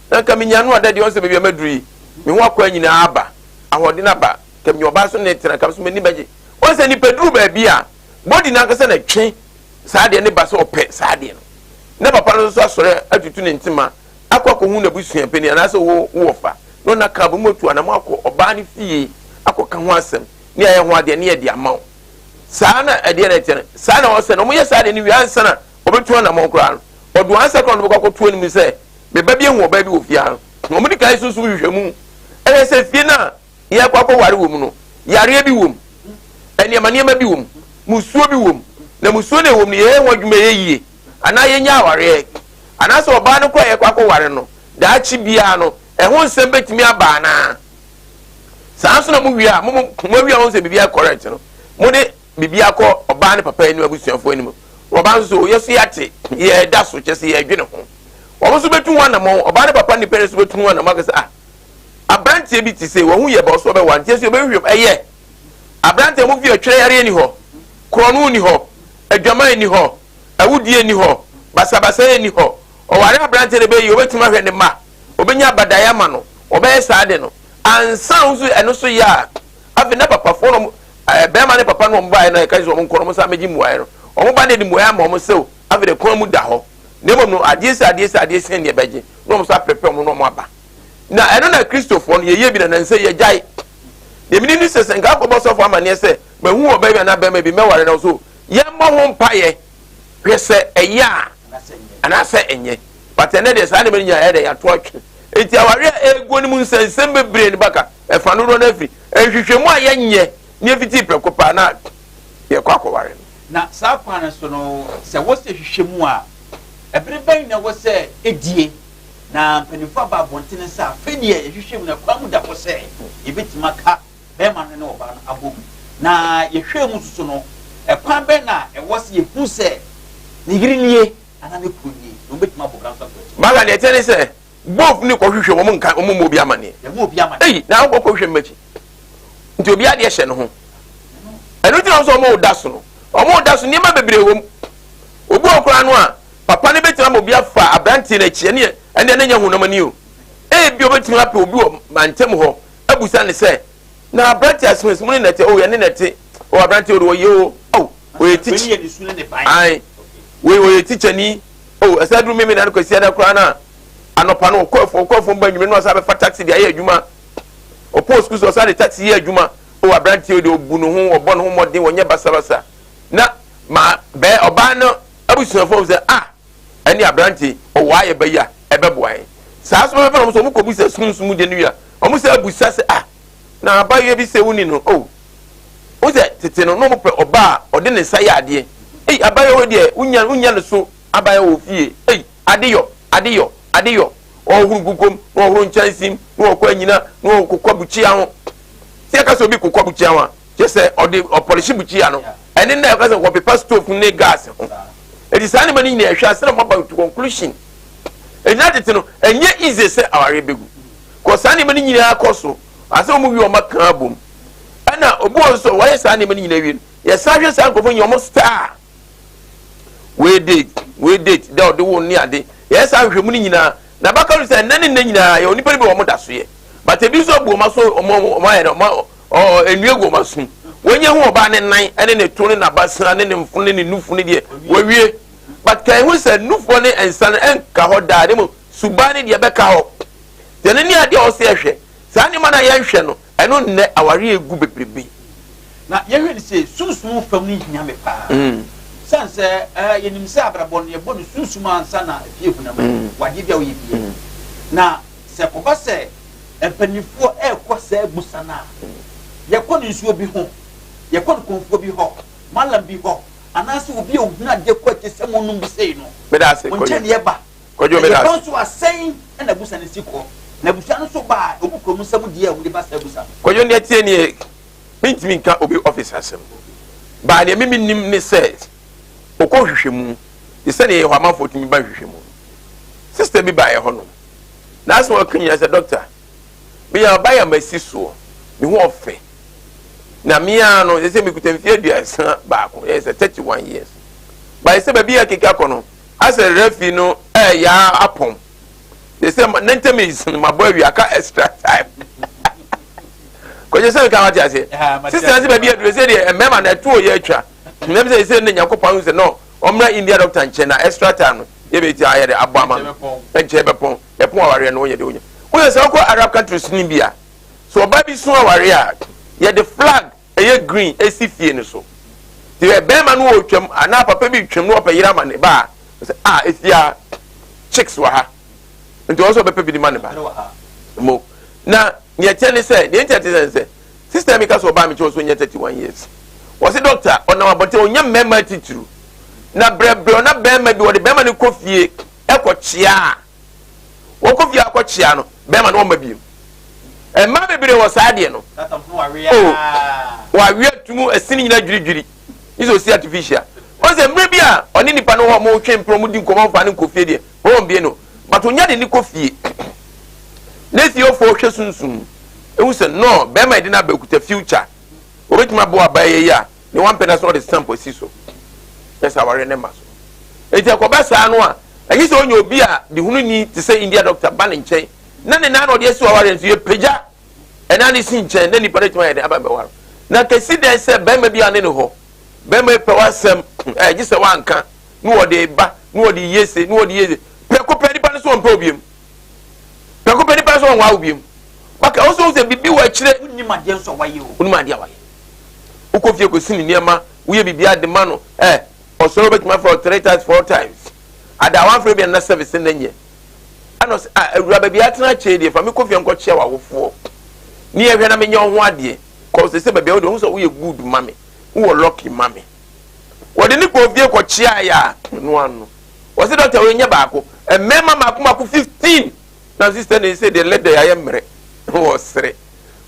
Na nka menya no a, daddy, ɔn sɛ baabi a maduru yi, me ho akwan nyinaa aba, ahoɔden aba, nka menya ɔbaa so ne tena, nka me so m'ani bɛgye. Ɔn sɛ nipa duru baabi a, body no ankasa na ɛtwe saa adeɛ no ba sɛ ɔpɛ saa adeɛ no. Na papa no nso asɔre atutu ne ntoma akɔ akɔhu n'abusua panin anaasɛ wo wo wɔfa na ɔna ka abom atu anam akɔ ɔbaa no fie akɔka ho asɛm ne ayɛ ho adeɛ ne yɛde ama wo. Saa na ɛdeɛ na ɛteɛ no. Saa na ɔsɛ na wɔyɛ saa adeɛ no wie ansa na ɔbɛtu anamɔn koraa no. Ɔde wɔn ansa koraa na ɔbɛkɔ akɔto anim sɛ me ba bi ahu ɔbaa bi wɔ fie ha no. Wɔn de kan sunsum nhwehwɛmu ɛhwɛ sɛ fie no a yɛrekɔ akɔware wɔ mu no, yareɛ bi wɔ mu, nneɛma nneɛma bi wɔ mu, musuo bi wɔ mu, na musuo no ɛwɔ mu no yɛyɛ ho adwuma ɛyɛ yie, anaa yɛnya awareɛ, anaasɛ ɔbaa no koraa yɛkɔ akɔware no, daakye biara no, ɛho nsɛm bɛtumi aba anaa? Saa nso na mo wie a, mo mo awie a wɔn sɛ biribi ayɛ correct no, mo de biribi akɔ ɔbaa ne papa anim, abusuafoɔ anim. Ɔbaa nso so, yɛ so yɛate, yɛda so, kyɛ sɛ yɛdwene ho. Wɔn nso bɛtu ho anamɔn, ɔbaa ne papa ne pɛ nso bɛtu ho anamɔn akasɛ, ah, Aberanteɛ bi te sɛ wɔn ho yɛ bɔ so ɔbɛwa nti ɛsɛ ɔbɛhwehwɛ mu ɛyɛ aberanteɛ mo fi ɛtwerɛ yareɛ ni hɔ, korɔno ni hɔ, adwaman ni hɔ, awudie ni hɔ, basabasayɛ ni hɔ. Ɔware aberanteɛ no bɛyɛ ɔbɛtumi ahwɛ ne mma, ɔbɛnya abadaeɛ ama no, ɔbɛyɛ saa de no ansa nso ɛno so yɛ a afei na papafoɔ no ɛɛ bɛrima ne papa no wɔn baeɛ no ɛka sɛ wɔn nkɔ no wɔn san bɛgye mmuaeɛ no, wɔn ba no de mmuaeɛ ama wɔn sɛ afei de kwan mu da hɔ na mmom no adeɛ sɛ adeɛ sɛ adeɛ sɛ deɛ bɛgye na wɔn nso apɛpɛ wɔn na wɔn aba. Na ɛno na Kristofoɔ no yɛyɛ bi na nansɛ yɛgyae. Deɛ menim ne sɛ sɛ nka akɔbɔ sɔfo amanneɛ sɛ mahu ɔbaa bi anaa bɛrima bi mɛware no so yɛmmɔ ho mpaeɛ hwɛ sɛ ɛyɛ a anaasɛ ɛnyɛ. But ɛnɛ deɛ saa nneɛma no nyinaa ɛyɛ dɛ yɛato atwe. Enti awareɛ a ɛguo no mu nsɛnsɛm bebree no baka ɛfa dodoɔ no afiri nhwehwɛmu a yɛnyɛ ne ɛfiti prɛko paa na yɛkɔ akɔware no. Na saa kwan no so no, sɛ wɔsɛ hwehwɛ mu a, ɛbere bɛn na ɛwɔ sɛ ɛdie na mpanimfoɔ aba abɔntene sɛ afei deɛ yɛhwehwɛ mu na kwan mu da hɔ sɛ yɛbɛtumi aka bɛrima no ne ɔbaa no abɔ mu? Na yɛhwɛ mu nso so no, ɛkwan bɛn na ɛwɔ sɛ yɛhu sɛ ne yere nie anaa ne kunu nie na wɔbɛtumi abɔ bra nso akɔ akyi? Bala deɛ ɛkyɛ ne sɛ both ne kɔhwehwɛ wɔn nka wɔn mmɔ obi amaneɛ. Yɛmmɔ obi amaneɛ. Eyi na akɔ kɔhwehwɛ mmakyi nti obi adeɛ hyɛ ne ho. Ɛno nti na wɔn sɛ wɔn da so no, wɔn da so nneɛma bebree wɔ mu. Obi wɔ koraa no a papa no bɛtumi ama obi afa aberanteɛ no akyi, ɛne ɛne ɛne nyɛ honam ani o. Ebi obɛtumi apɛ obi wɔ mantam hɔ abusa ne sɛ, na aberanteɛ asomasi mu ne nɛte, o yɛne nɛte, o aberanteɛ o de wɔyɛ o, o wɔyɛ tikyi, ae, wei wɔyɛ tikyani, o ɛsɛ aduru mímí na no kwasi ada koraa na anɔpa no ɔkɔ afuo, ɔkɔ afuo ba nwumire no ɔsan bɛfa taxi de ayɛ adwuma, ɔpɔ sukuu so ɔsan de taxi yɛ adwuma, o aberanteɛ o de ɔbu ne ho, ɔbɔ ne ho mmɔden, wɔnyɛ basabasa, na ma bɛɛ ɔbaa no abusuafoɔ sɛ ah ɛne aberante ɔwɔ ayɛ bɛyi a ɛbɛboa yɛn. Saa so bɛbɛ na wɔn sɛ wɔn kɔ busa sunsum deɛ no wie a, wɔn sɛ abusa sɛ ah na abayewa bi sɛ woni no oh wɔn sɛ tete no na wɔn pɛ ɔbaa a ɔde ne nsa yɛ adeɛ, ei abayewa deɛ wonya wonya ne so abayewa wɔ fie, ei ade yɔ ade yɔ ade yɔ, ɔhoro nkukom na ɔhoro nkyɛnse na ɔkɔ anyina na ɔkokɔ bukyia ho. Sɛ yɛka sɛ obi kokɔ bukyia ho a, kyerɛ sɛ ɔde ɔpɔlehye bukyia no ɛne na ɛka sɛ wɔpepa stove ne gas ho. Eti saa nneɛma no nyinaa ɛhwɛ ase na wɔaba to conclusion. Egyina tete no ɛnyɛ easy sɛ awareɛ bɛgu kɔ saa nneɛma no nyinaa kɔ so asɛ wɔn wie wɔn aka abom. Ɛna obi wɔ nso wɔyɛ saa nneɛma no nyinaa wie no yɛsan hwɛ saa nkurɔfoɔ nyinaa wɔn star wei date wei date dɛ ɔde wo ne ade yɛyɛ saa nhwehwɛmu no nyinaa na baka no sɛ nnɛ ne nnɛ nyinaa yɛ onipa no bi wɔn da so yɛ but ebi nso abu wɔn aso wɔn wɔn ayɛ dɛ wɔn ɔ nnua gu wɔn asom. Wɔnyɛ hu ɔbaa ne nan ne ne to ne n'abasa ne ne mfono ne ne nufu ne deɛ wɔawie. But kan hu sɛ nufoɔ ne nsa no ɛnka hɔ daa ne mu suban ne deɛ ɛbɛka hɔ. Deɛ no ne adeɛ a ɔsɛ ɛhwɛ. Saa nneɛma no a yɛnhwɛ no ɛno nnɛ awareɛ egu bebrebe. Na yɛhwɛ no sei, sunsum fam no hia me paa. Sane sɛ eh, yɛnim sɛ abrabɔ no yɛbɔ no sunsum ansa na afie honam ani wɔ adeɛ bi a woyɛ biara. Na sɛ ɛkɔba sɛ Mpanimfoɔ rekɔ saa abusa no a, yɛkɔ no nsuo bi ho, yɛkɔ no kɔmfoɔ bi hɔ, malam bi hɔ, anaasɛ obi a ɔhunu adeɛ kɔ akyire sɛ monom bi sei no, Meda ase, mo Kwadwo. nkyɛn na yɛba. Kwadwo, Na meda yɛba ase. nso a, sɛn na abusa no si kɔ? Na abusua no nso ba a, wɔn kura wɔn nsam deɛ a wɔde ba saa abusa no. Kwadwo, nea ɛteɛ nie, mentumi nka obi office asɛm, but nea me menim ne sɛ, ɔkɔ nhwehwɛmu, te sɛ nea yɛhɔ amanfoɔ tumi ba nhwehwɛmu no. Sister bi baa yɛn hɔnom, N'asɛm a ɔka nyinaa sɛ, Dɔkta, meyɛ ɔbaa a masi soɔ, me ho ɔfɛ, na me ara no, sɛ mekuta mfeɛ 31, ɛyɛ sɛ 31 years. Bae sɛ baabi a keka kɔ no, asɛ refi no ɛyɛ apɔn. Sɛ sɛ ne ntɛm yi mabɔ awie aka extra time. Kɔgye sɛ nka wate aseɛ. Sista sɛ baabi aduro sɛ deɛ mmarima na ɛtoɔ yɛ atwa. Mmɛm sɛ sɛ ne Nyankopɔn ahu sɛ no ɔmmra India doctor nkyɛn na extra time no yɛbɛti ayɛ de abɔ ama no nkyɛn bɛpɔn yɛpɔn awareɛ no wonyɛ de wonya woyɛ sɛ wokɔ Arab countries no bi a sɛ ɔbaa bi so awareɛ a yɛde flag ɛyɛ green ɛsi fie no so nti ɛ bɛrima no ɔtwam anaa papa bi twam na ɔpɛ yere ama ne ba a sɛ a ɛsi a chicks wɔ ha nti ɔwɔ sɛ ɔbɛpɛ bi de ma ne ba mo na neɛ kyɛ ne sɛ neɛ nkyɛ te sɛ sɛ sister mi ka sɛ ɔbaa mi kyɛ ɔso nyɛ 31 years wɔsi doctor ɔnam abɔnten ɔnyɛ mmarima titiriw na brɛbrɛ na bɛrima bi wɔde bɛrima no kɔ fie ɛkɔ kyea a wɔkɔ fie akɔ kyea no bɛrima no ɔma biem mmaa bebree wɔ saa adeɛ no o wɔawe atumu ɛsini nyina dwiridwiri ne sɛ osi artificial wɔn sɛ mmerɛ bi a ɔne nipa no hɔ ɔmo twe mpere ɔmo di nkɔmɔ nfa ne nkɔ fie deɛ wɔn bie no but onya de ne kɔ fie ne fie ɔfo hwɛ sunsum. Ehu sɛ no bɛrima yɛde no aba ekuta future. Obetumi aboa abaa yɛ yi a ne wampɛ na sɛ ɔde stamp asi so. Ɛsɛ awareɛ ne ma so. Eti ɛkɔba saa no a, ɛnyɛ sɛ ɔnyɛ obi a de hunu ni te sɛ India doctor ba ne nkyɛn na ne nan na ɔde asi awareɛ nso yɛpagya ɛnan ne si nkyɛn na nipa no atumi ayɛ dɛn aba bɛware. Na kɛsi dɛn sɛ bɛrima bi a ne ne hɔ bɛrima yi pɛ w'asɛm ɛɛ gye sɛ wanka na wɔde ba na wɔde yie se na wɔde yie se prɛko pɛ nipa no so wɔmpɛ obiem prɛko pɛ nipa no so wɔnwa obiem baka ɔso sɛ bibi wɔ akyire. Wonim adeɛ nso a wayɛ o. Wonim adeɛ a wayɛ. Wokɔ fie kɔsi ne nneɛma, woyɛ biribi ade ma no, ɛ ɔsɔre wobɛtumi afrɛ wo three times, four times. Ada a wamfrɛ bi a na service no nyɛ. Ɛna ɔsɛ ah awura baabi atena akyɛ deɛ fa me kɔ fie nkɔkyea w'awofoɔ ne yɛhwɛ na menyɛ wo ho adeɛ. Kɔ sɛ sɛ baabi a wode wohu sɛ woyɛ good ma me, wowɔ lucky ma me. Wɔde ne kɔɔ fie kɔkyeaeɛ a no ano. Wɔse dɔkta wei nyɛ baako, mmarima mako mako 15 na sister ne sɛ deɛ lɛdɛ ayɛ mmerɛ wɔsere.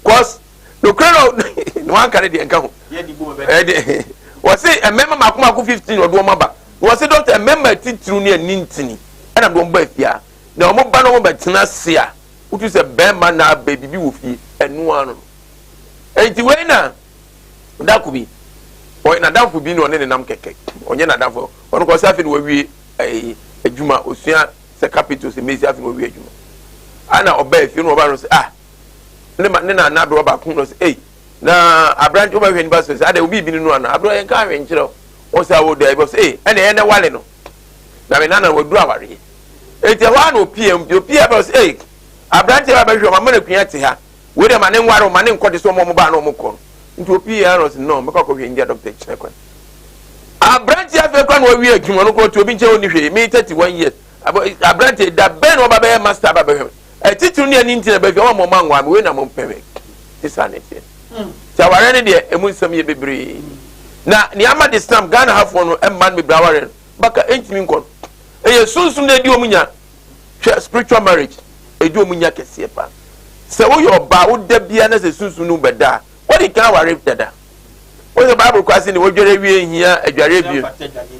Cause nokorɛ no na wanka ne deɛ nka ho. Ɛde wɔse mmarima mako mako 15 ɔde wɔn aba. Na wɔse dɔkta mmarima titiriw ne ani ntini ɛna de wɔn ba fie a na wɔn ba na wɔn bɛtena ase a wotu sɛ bɛrima na abɛ bibi wɔ fie ɛno ano no. Enti wei na dako bi ɔyɛ n'adamfo bi na ɔne ne nam kɛkɛ ɔnyɛ n'adamfo ɔno kɔ sɛ afei na wawie ɛyi adwuma osua sɛ capital sɛ mesi afei na wawie adwuma ana ɔbaa efie na ɔbaa no sɛ ah ne ma ne na na aberewa baako na ɔsɛ ei na aberante ɔbɛhwɛ nipa sɛ sɛ ada obi bi ne no ana aberewa yɛn ka ahwɛ nkyerɛ ɔsɛ awo da ebi ɔsɛ ei ɛna ɛyɛ na wale no na me nana waduru awareɛ eti ɛhɔ ara na opie mu opie abɛ ɔsɛ ei aberante ba bɛhwɛ ɔma mana kua te ha wei deɛ ma ne nware ma ne nkɔ te sɛ ɔmo ɔmo baa na ɔmo kɔ no nti opie ara na ɔsɛ no mɛkɔ akɔhwɛ India doctor kyerɛ kwan aberante afei kora na wawie adwuma no kora ɔte obi nkyɛn ɔnni hwee me 31 years aberante da bɛn na ɔba bɛyɛ master aba bɛhwɛ me atitiriw ne ani nti na bɛhwɛ ɔma ɔma nwa me wei na mo mpɛ me te saa ne teɛ nti awareɛ no deɛ ɛmu nsɛm yɛ bebree na nea ama de snap Ghana hafoɔ no mma no bebree awareɛ no baka ɛntumi nkɔ no ɛyɛ sunsum na ɛdi wɔn nya. Hwɛ spiritual marriage ɛdi wɔn nya kɛseɛ paa. Sɛ woyɛ ɔbaa woda bia na sɛ sunsum no bɛda a wɔde kan aware dada. Wɔn sɛ Bible kɔ ase ne wɔdware awie nhia adware abiem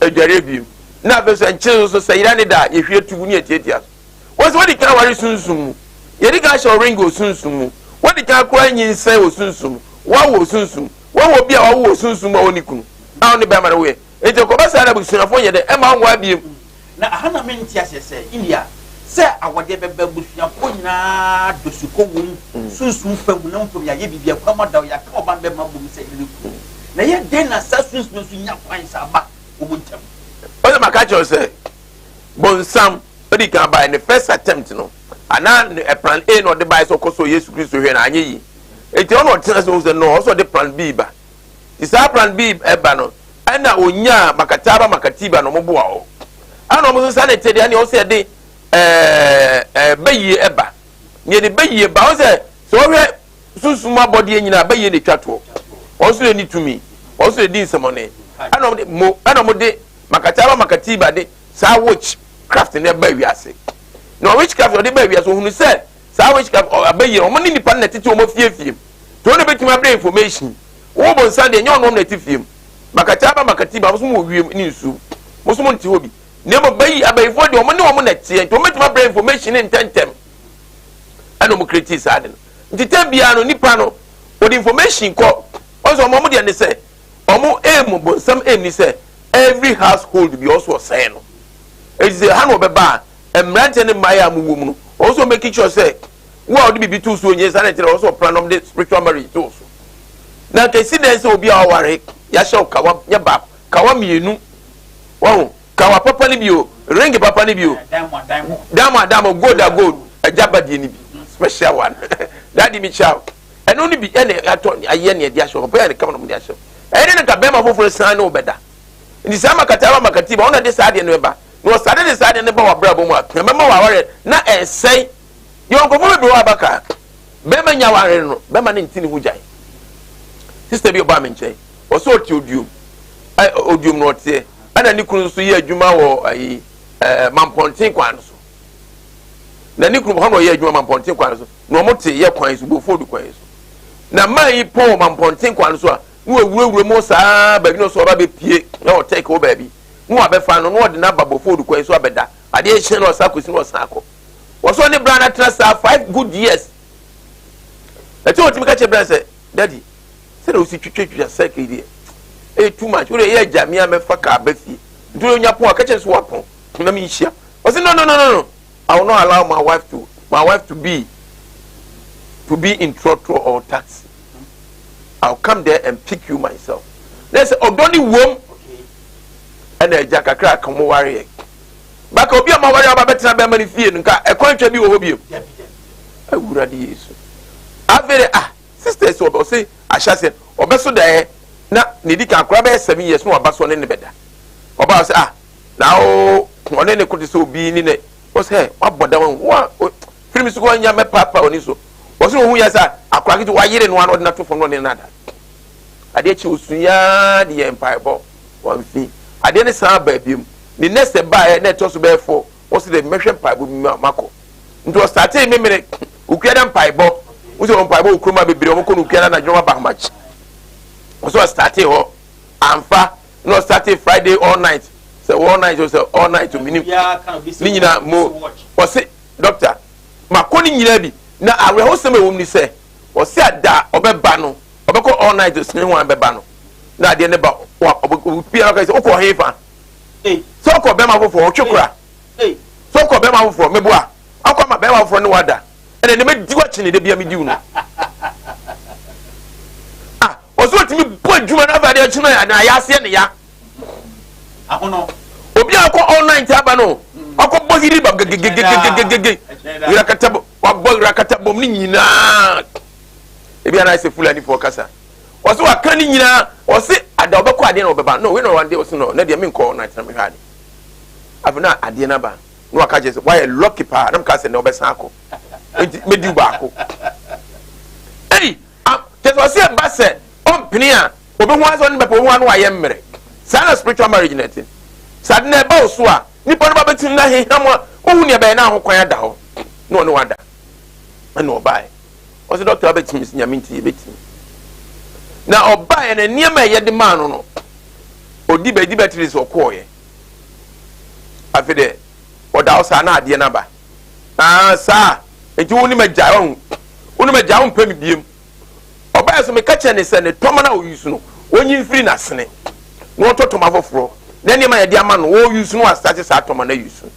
adware abiem na afei sɛ nkyene nso sɛ yera ne da a yɛhwie tugu ne yɛtiatia so. Wɔn sɛ wɔde kan aware sunsum mu, yɛde kan ahyɛ ɔring wɔ sunsum mu, wɔde kan akora nyinsɛn wɔ sunsum mu, wɔawo wɔ sunsum mu, wɔwɔ obi a wawo wɔ sunsum mu a ɔne kunu a ɔne bɛrima no woyɛ. Enti ɛkɔba saa na abusuafoɔ nyɛ dɛ ɛma ɔnwo abiem. Na aha na mente aseɛ sɛ, India, sɛ awɔdeɛ bɛba abusuafoɔ nyinaa dɔ sukɔ wom, sunsum fam, honam fam, yɛayɛ biribi, akwan mu ada hɔ, yɛaka ɔba no bɛma abom sɛ yere ne kunu. Na ɛyɛ dɛn na saa sunsum no nso nya kwan saa ba wɔn ntam? Ɔsɛ maka kyerɛ wo sɛ bonsam odi kan bae ne first attempt no anaa ne plan A na ɔde bae sɛ ɔkɔ sɔ Yesu Kristo hwɛ no anyɛ yie. Enti ɔna ɔtena ase hu sɛ no ɔsɛ ɔde plan B ba. Nti saa plan B ɛba no ɛna onyaa Makataba Makatiba na ɔmo boa ɔ. Ɛna ɔmo nso saa na ɛte deɛ ɛna ɔsɛ ɛde ɛɛ ɛɛ bɛyie ɛba. Nea ɛde bɛyie ba ɔsɛ sɛ ɔhwɛ sunsum abɔdeɛ nyinaa bɛyie na etwa toɔ. Wɔn nso na ɛni tumi. Wɔn nso na ɛdi nsɛmɔne. Ɛna ɔmo de mo ɛna ɔmo de Makataba Makatiba de saa witch craft no ɛba wiase. Na witch craft ɔde ba wiase ohunu sɛ saa witch craft abɛyie ɔmo ne nipa no na ɛtete ɔmo afiefie mu. Nti wɔn na ebetumi abrɛ information. Wo bonsam deɛ, ɛnyɛ ɔno na ɛte fie mu. Makataba makatiba, mo nso mo wɔ wiem ne nsuo. Mo nso mo nte hɔ bi. Na mmom bayi, abayifoɔ deɛ, wɔn ne wɔn na ɛteɛ. Nti wɔn bɛtumi abrɛ information ne ntɛntɛm. Ɛna wɔn create saa de no. Nti tɛm biara no, nipa no, wɔde information kɔ. Wɔn sɛ wɔn deɛ ne sɛ, wɔn aim, bonsam aim ni sɛ, every household bi ɔso ɔsɛe no. Eti sɛ ha na ɔbɛba a, mmeranteɛ ne mmayewa a mo wɔ mu no, wɔn nso make sure sɛ, wo a ɔde biribi to so nyɛ saa na ɛkyerɛ ɔsɛ ɔpra na ɔde spiritual marriage to so. Na nka esi dɛn sɛ obi a ɔware yɛahyɛ wo kawa nyɛ baako kawa mmienu wɔn kawa papa no bi o ring papa no bi o diamond diamond gold a gold agya ba deɛ no bi special one daddy mi kyia ɛno no bi ɛna atɔ ayɛ ne ɛde ahyɛ hɔ bɛyɛ ne kama na ɔmo de ahyɛ ɛyɛ ne nka bɛrima foforɔ san ne ɔbɛda nti saa makata aba makati ba ɔna de saa deɛ no ɛba na ɔsade de saa deɛ no ba wɔ abrabɔ mu a ɛbɛma wɔ aware na ɛnsɛe. Yɛwɔ nkurɔfoɔ bebree wɔ abaka bɛrima nya aware no bɛrima no nti ne ho gyae. Sista bi ɔbaa me nkyɛn ɔsɛ ɔte oduom ɛ oduom na ɔteɛ ɛna ne kunu nso yɛ adwuma wɔ ayi ɛɛ mampɔnten kwan no so na ne kunu hɔ na ɔyɛ adwuma mampɔnten kwan no so na wɔn te yɛ kwan so bofodu kwan so na mmaa yi pɔn wɔ mampɔnten kwan no so a na wɔawurawura mu saa baabi na ɔsɛ ɔba bɛpie na ɔtɛk wɔ baabi na wɔabɛfa no na wɔde no aba bofodu kwan so abɛda adeɛ hyɛn na ɔsa akɔsi na ɔsan akɔ. Wɔsɛ ɔne bra no atena saa 5 good years. Ɛti wɔtumi ka kyerɛ bra sɛ, "Daddy, sɛdeɛ wosi twitwatwitwa circle yi deɛ, ɛyɛ too much. Wode ɛyɛ agya me a mɛfa kaa ba fie, nti wode onya pɔn a, ka kyerɛ sɛ woapɔn na menhyia." Ɔse, "No, no, no, no, no, I will not allow my wife to be in trotro or taxi. I will come there and pick you myself." Na sɛ ɔdɔ ne wom, ɛna agya kakra ka mo wareɛ baka obi a ma ware aba bɛtena bɛrima no fie no, nka ɛkwan twa bi wɔ hɔ bio. Awurade Yesu! Afei de, ah, sisters, ɔbɛ ɔse ahyɛ aseɛ ɔbɛso daeɛ na ne di kan akora bɛyɛ 7 years na waba so ɔne ne bɛda. Ɔbaa sɛ, ah, na o ɔne ne kote sɛ obi ne ne ɔsɛ wabɔ da wɔn wa firi so kɔ nya mɛpaapa ɔne so. Ɔsɛ ohun yɛ sɛ akora ketewa wayere no ano, ɔde n'ato fam na ɔne nada. Adeɛ kyi osuyaa de yɛ mpaebɔ wɔn fi adeɛ ne san aba ebiem. Ne next baeɛ na ɛtɔ so bɛyɛ fɔ, wɔsi dɛ mɛhwɛ mpaebɔ bi ma makɔ. Nti ɔstartee memene okuada mpaebɔ. Wosɛ wɔn mpaebɔ wɔ kurom a bebree wɔn kɔ no okuada na adwuma ba ahomakye. Wɔsɛ ɔstartee hɔ amfa, na ɔstartee Friday all night, sɛ all night o, sɛ all night o, minim ne nyinaa mo. Wɔsi, "Doctor, makɔ ne nyinaa bi." Na awerɛhosɛm a ɛwɔ mu ni sɛ ɔsi ada ɔbɛba no, ɔbɛkɔ all night sini ho a bɛba no na adeɛ ne ba wa ɔbɛ pia ɔka sɛ ɔkɔ he fa sɛ ɔkɔ bɛrima foforɔ ɔtwe kora sɛ ɔkɔ bɛrima foforɔ meboa akɔ ama bɛrima foforɔ ne wada, ɛna ne mɛdi wakyi ne de bia medi no. Ah, ɔsɛ ɔtumi bɔ adwuma no afa adeɛ akyi no na ayɛ aseɛ ne ya. Obi a ɔkɔ all night aba no, ɔkɔ bɔ hiri ba gegegegegege wirakata bɔ, wabɔ wirakata bɔm ne nyinaa, ebi ana sɛ Fulanifoɔ kasa. Ɔsɛ waka ne nyinaa, ɔsɛ ada ɔbɛkɔ adeɛ na ɔbɛba no wei na ɔwɔ adeɛ. Ɔsɛ no ne deɛ menkɔ all night na mehwɛ ade. Afei na adeɛ no aba na waka kyerɛ sɛ wayɛ lucky paa na meka sɛ na ɔbɛsan akɔ nti mɛdi baako. Ei, kyerɛ sɛ ɔsɛ ɛba sɛ ɔmpene a obi ho asɛ ɔne bɛpɛ obi ho ano ayɛ mmerɛ saa. Na spiritual marriage na ɛte saa de na ɛba wo so a, nipa no ba bɛtumi na heham a wohu nea ɛbɛyɛ na aho kwan ada hɔ na ɔne wada. Ɛna ɔbaeɛ, ɔsɛ, "Doctor, wabɛtumi sɛ Nyame nti yɛbɛtumi." Na ɔbaeɛ na nneɛma a ɛyɛ de maa no no, ɔdi bɛ di bɛtiri sɛ ɔkɔɔyɛ. Afei deɛ ɔda hɔ saa na adeɛ no aba. Aa, saa nti wo ne ma gyae, ɔho wo ne ma gyae, wo mpɛ me biem. Ɔbaeɛ so meka kyerɛ ne sɛ ne tɔma no a ɔyi so no, ɔnyi mfiri n'asene na ɔtɔ tɔma foforɔ, na nneɛma yɛde ama no wɔyi so no, wasate saa tɔma no ayi so.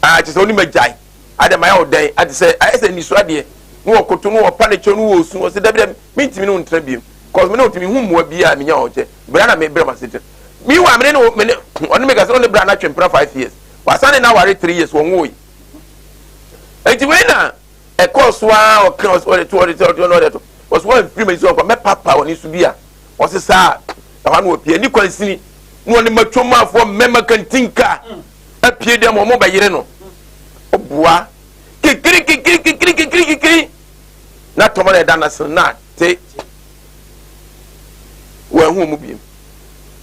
Aa, kyerɛ sɛ wo ne ma gyae ade ma yɛ wo dɛn ade sɛ ayɛ sɛ niso adeɛ na wɔkoto no, wɔpa ne kyɛw no, wɔ osu. Ɔsɛ dabi dabi, mentumi ne wo ntena biem, cause me ne wotumi hu mmoa bi a menya wɔ nkyɛn bra na mebrɛ ma setena. Meanwhile, me ne ne me ne ɔne me kasa, ɔne bra na atwe mpena 5 years, wasan ne na aware 3 years, wɔn wo yi. Eti wei na ɛkɔɔ so a ɔka ɔde to ɔde to ɔde to ɔde to ɔsɛ wɔn mfiri ma si ɔkɔ mɛpapa ɔne so bi a ɔsɛ saa ɛhɔ ano wɔpie ni kwansini na ɔne matwomaafoɔ mmɛma kantinka apue dɛm, wɔn bɛyere no, ɔboa kikiri kikiri kikiri kikiri kikiri na tɔmɔ na ɛda n'ase na te wɔn ho mu biem.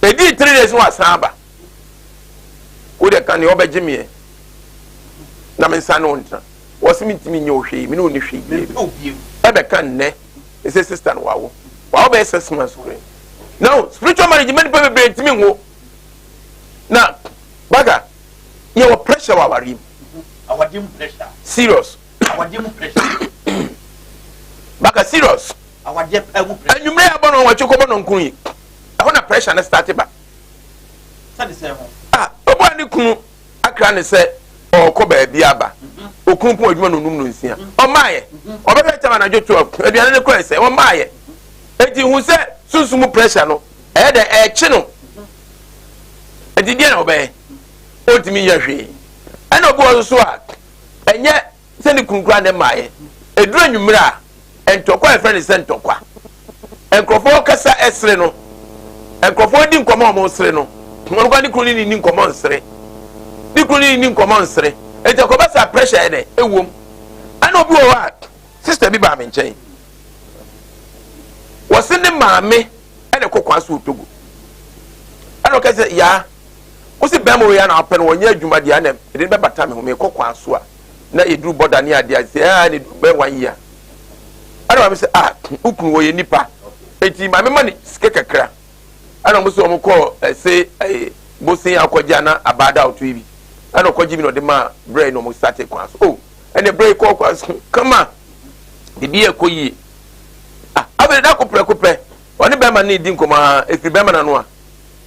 Edi 3 days na wasan aba. Wo de ka nea ɔbɛgye meɛ na me nsa ne wo ntena. Wɔsi mi ntumi nye wo hwee, mi ne wo ni hwee bie. Ɛbɛka nnɛ ɛsɛ sister no wawo wawo bɛyɛ 6 months kure. Now spiritual marriage mɛ nipa bebree ntumi nwo na baga yɛ wɔ pressure wɔ awaare mu. Awadeɛ mu pressure. Serious. Awadeɛ mu pressure. Baka, serious. Awadeɛ pɛ mu pressure. Enyimire yɛ abɔ no wɔn akyi kɔbɔ no nkun yi, ɛhɔ na pressure ne start ba. Sɛde sɛ ho. Ah, ɔbɔ a ne kunu akra ne sɛ ɔrekɔ baabi aba, okunu pɔn adwuma no onum no nsia, ɔmaayɛ ɔbɛhwɛ kyɛm anadwo 12, aduane ne kɔ ɛsɛ ɔmaayɛ. Eti hu sɛ sunsun mu pressure no ɛyɛ dɛ ɛɛkye no. Eti deɛ na ɔbɛyɛ, ɔntumi nyɛ hwee. Ɛna obi wɔ so a ɛnyɛ sɛ ne kunu kura ne mmaayɛ, eduru anwummerɛ a, ntɔkwa a yɛfrɛ ne sɛ ntɔkwa, nkurɔfoɔ kasa ɛsere no, nkurɔfoɔ di nkɔmɔ a wɔn sere no, wɔn kora ne kunu ne ni nkɔmɔ nsere, ne kunu ne ni nkɔmɔ nsere. Eti akɔba saa pressure yɛ dɛ ɛwom. Ɛna obi wɔ hɔ a, sister bi baa me nkyɛn, wɔsi ne maame ɛna ɛkɔ kwan so wɔ Togo, ɛna ɔka sɛ, "Yaa, wosi bɛrima wɔ yɛ na apɛ no, wɔnyɛ adwuma deɛ, ɛna ɛde no bɛbata me ho, mekɔ kwan so a na yɛduru bɔda ne adeɛ sɛ ɛɛ ne bɛyɛ one year." Ɛna maame sɛ, "Ah, ukunu wɔyɛ nipa, eti maame ma ne sika kakra." Ɛna wɔn sɛ wɔn kɔ ɛsɛ ɛyɛ bosin akɔgye ana abaada ɔto yi bi, ɛna ɔkɔgye bi na ɔde ma brɛ na wɔn start kwan so. Oh, ɛna brɛ yi kɔ kwan so kama, bibi yɛ kɔ yie. Afei da ko prɛko pɛ, ɔne bɛrima no redi nkɔmmɔ ara, ɛfiri bɛrima no ano a,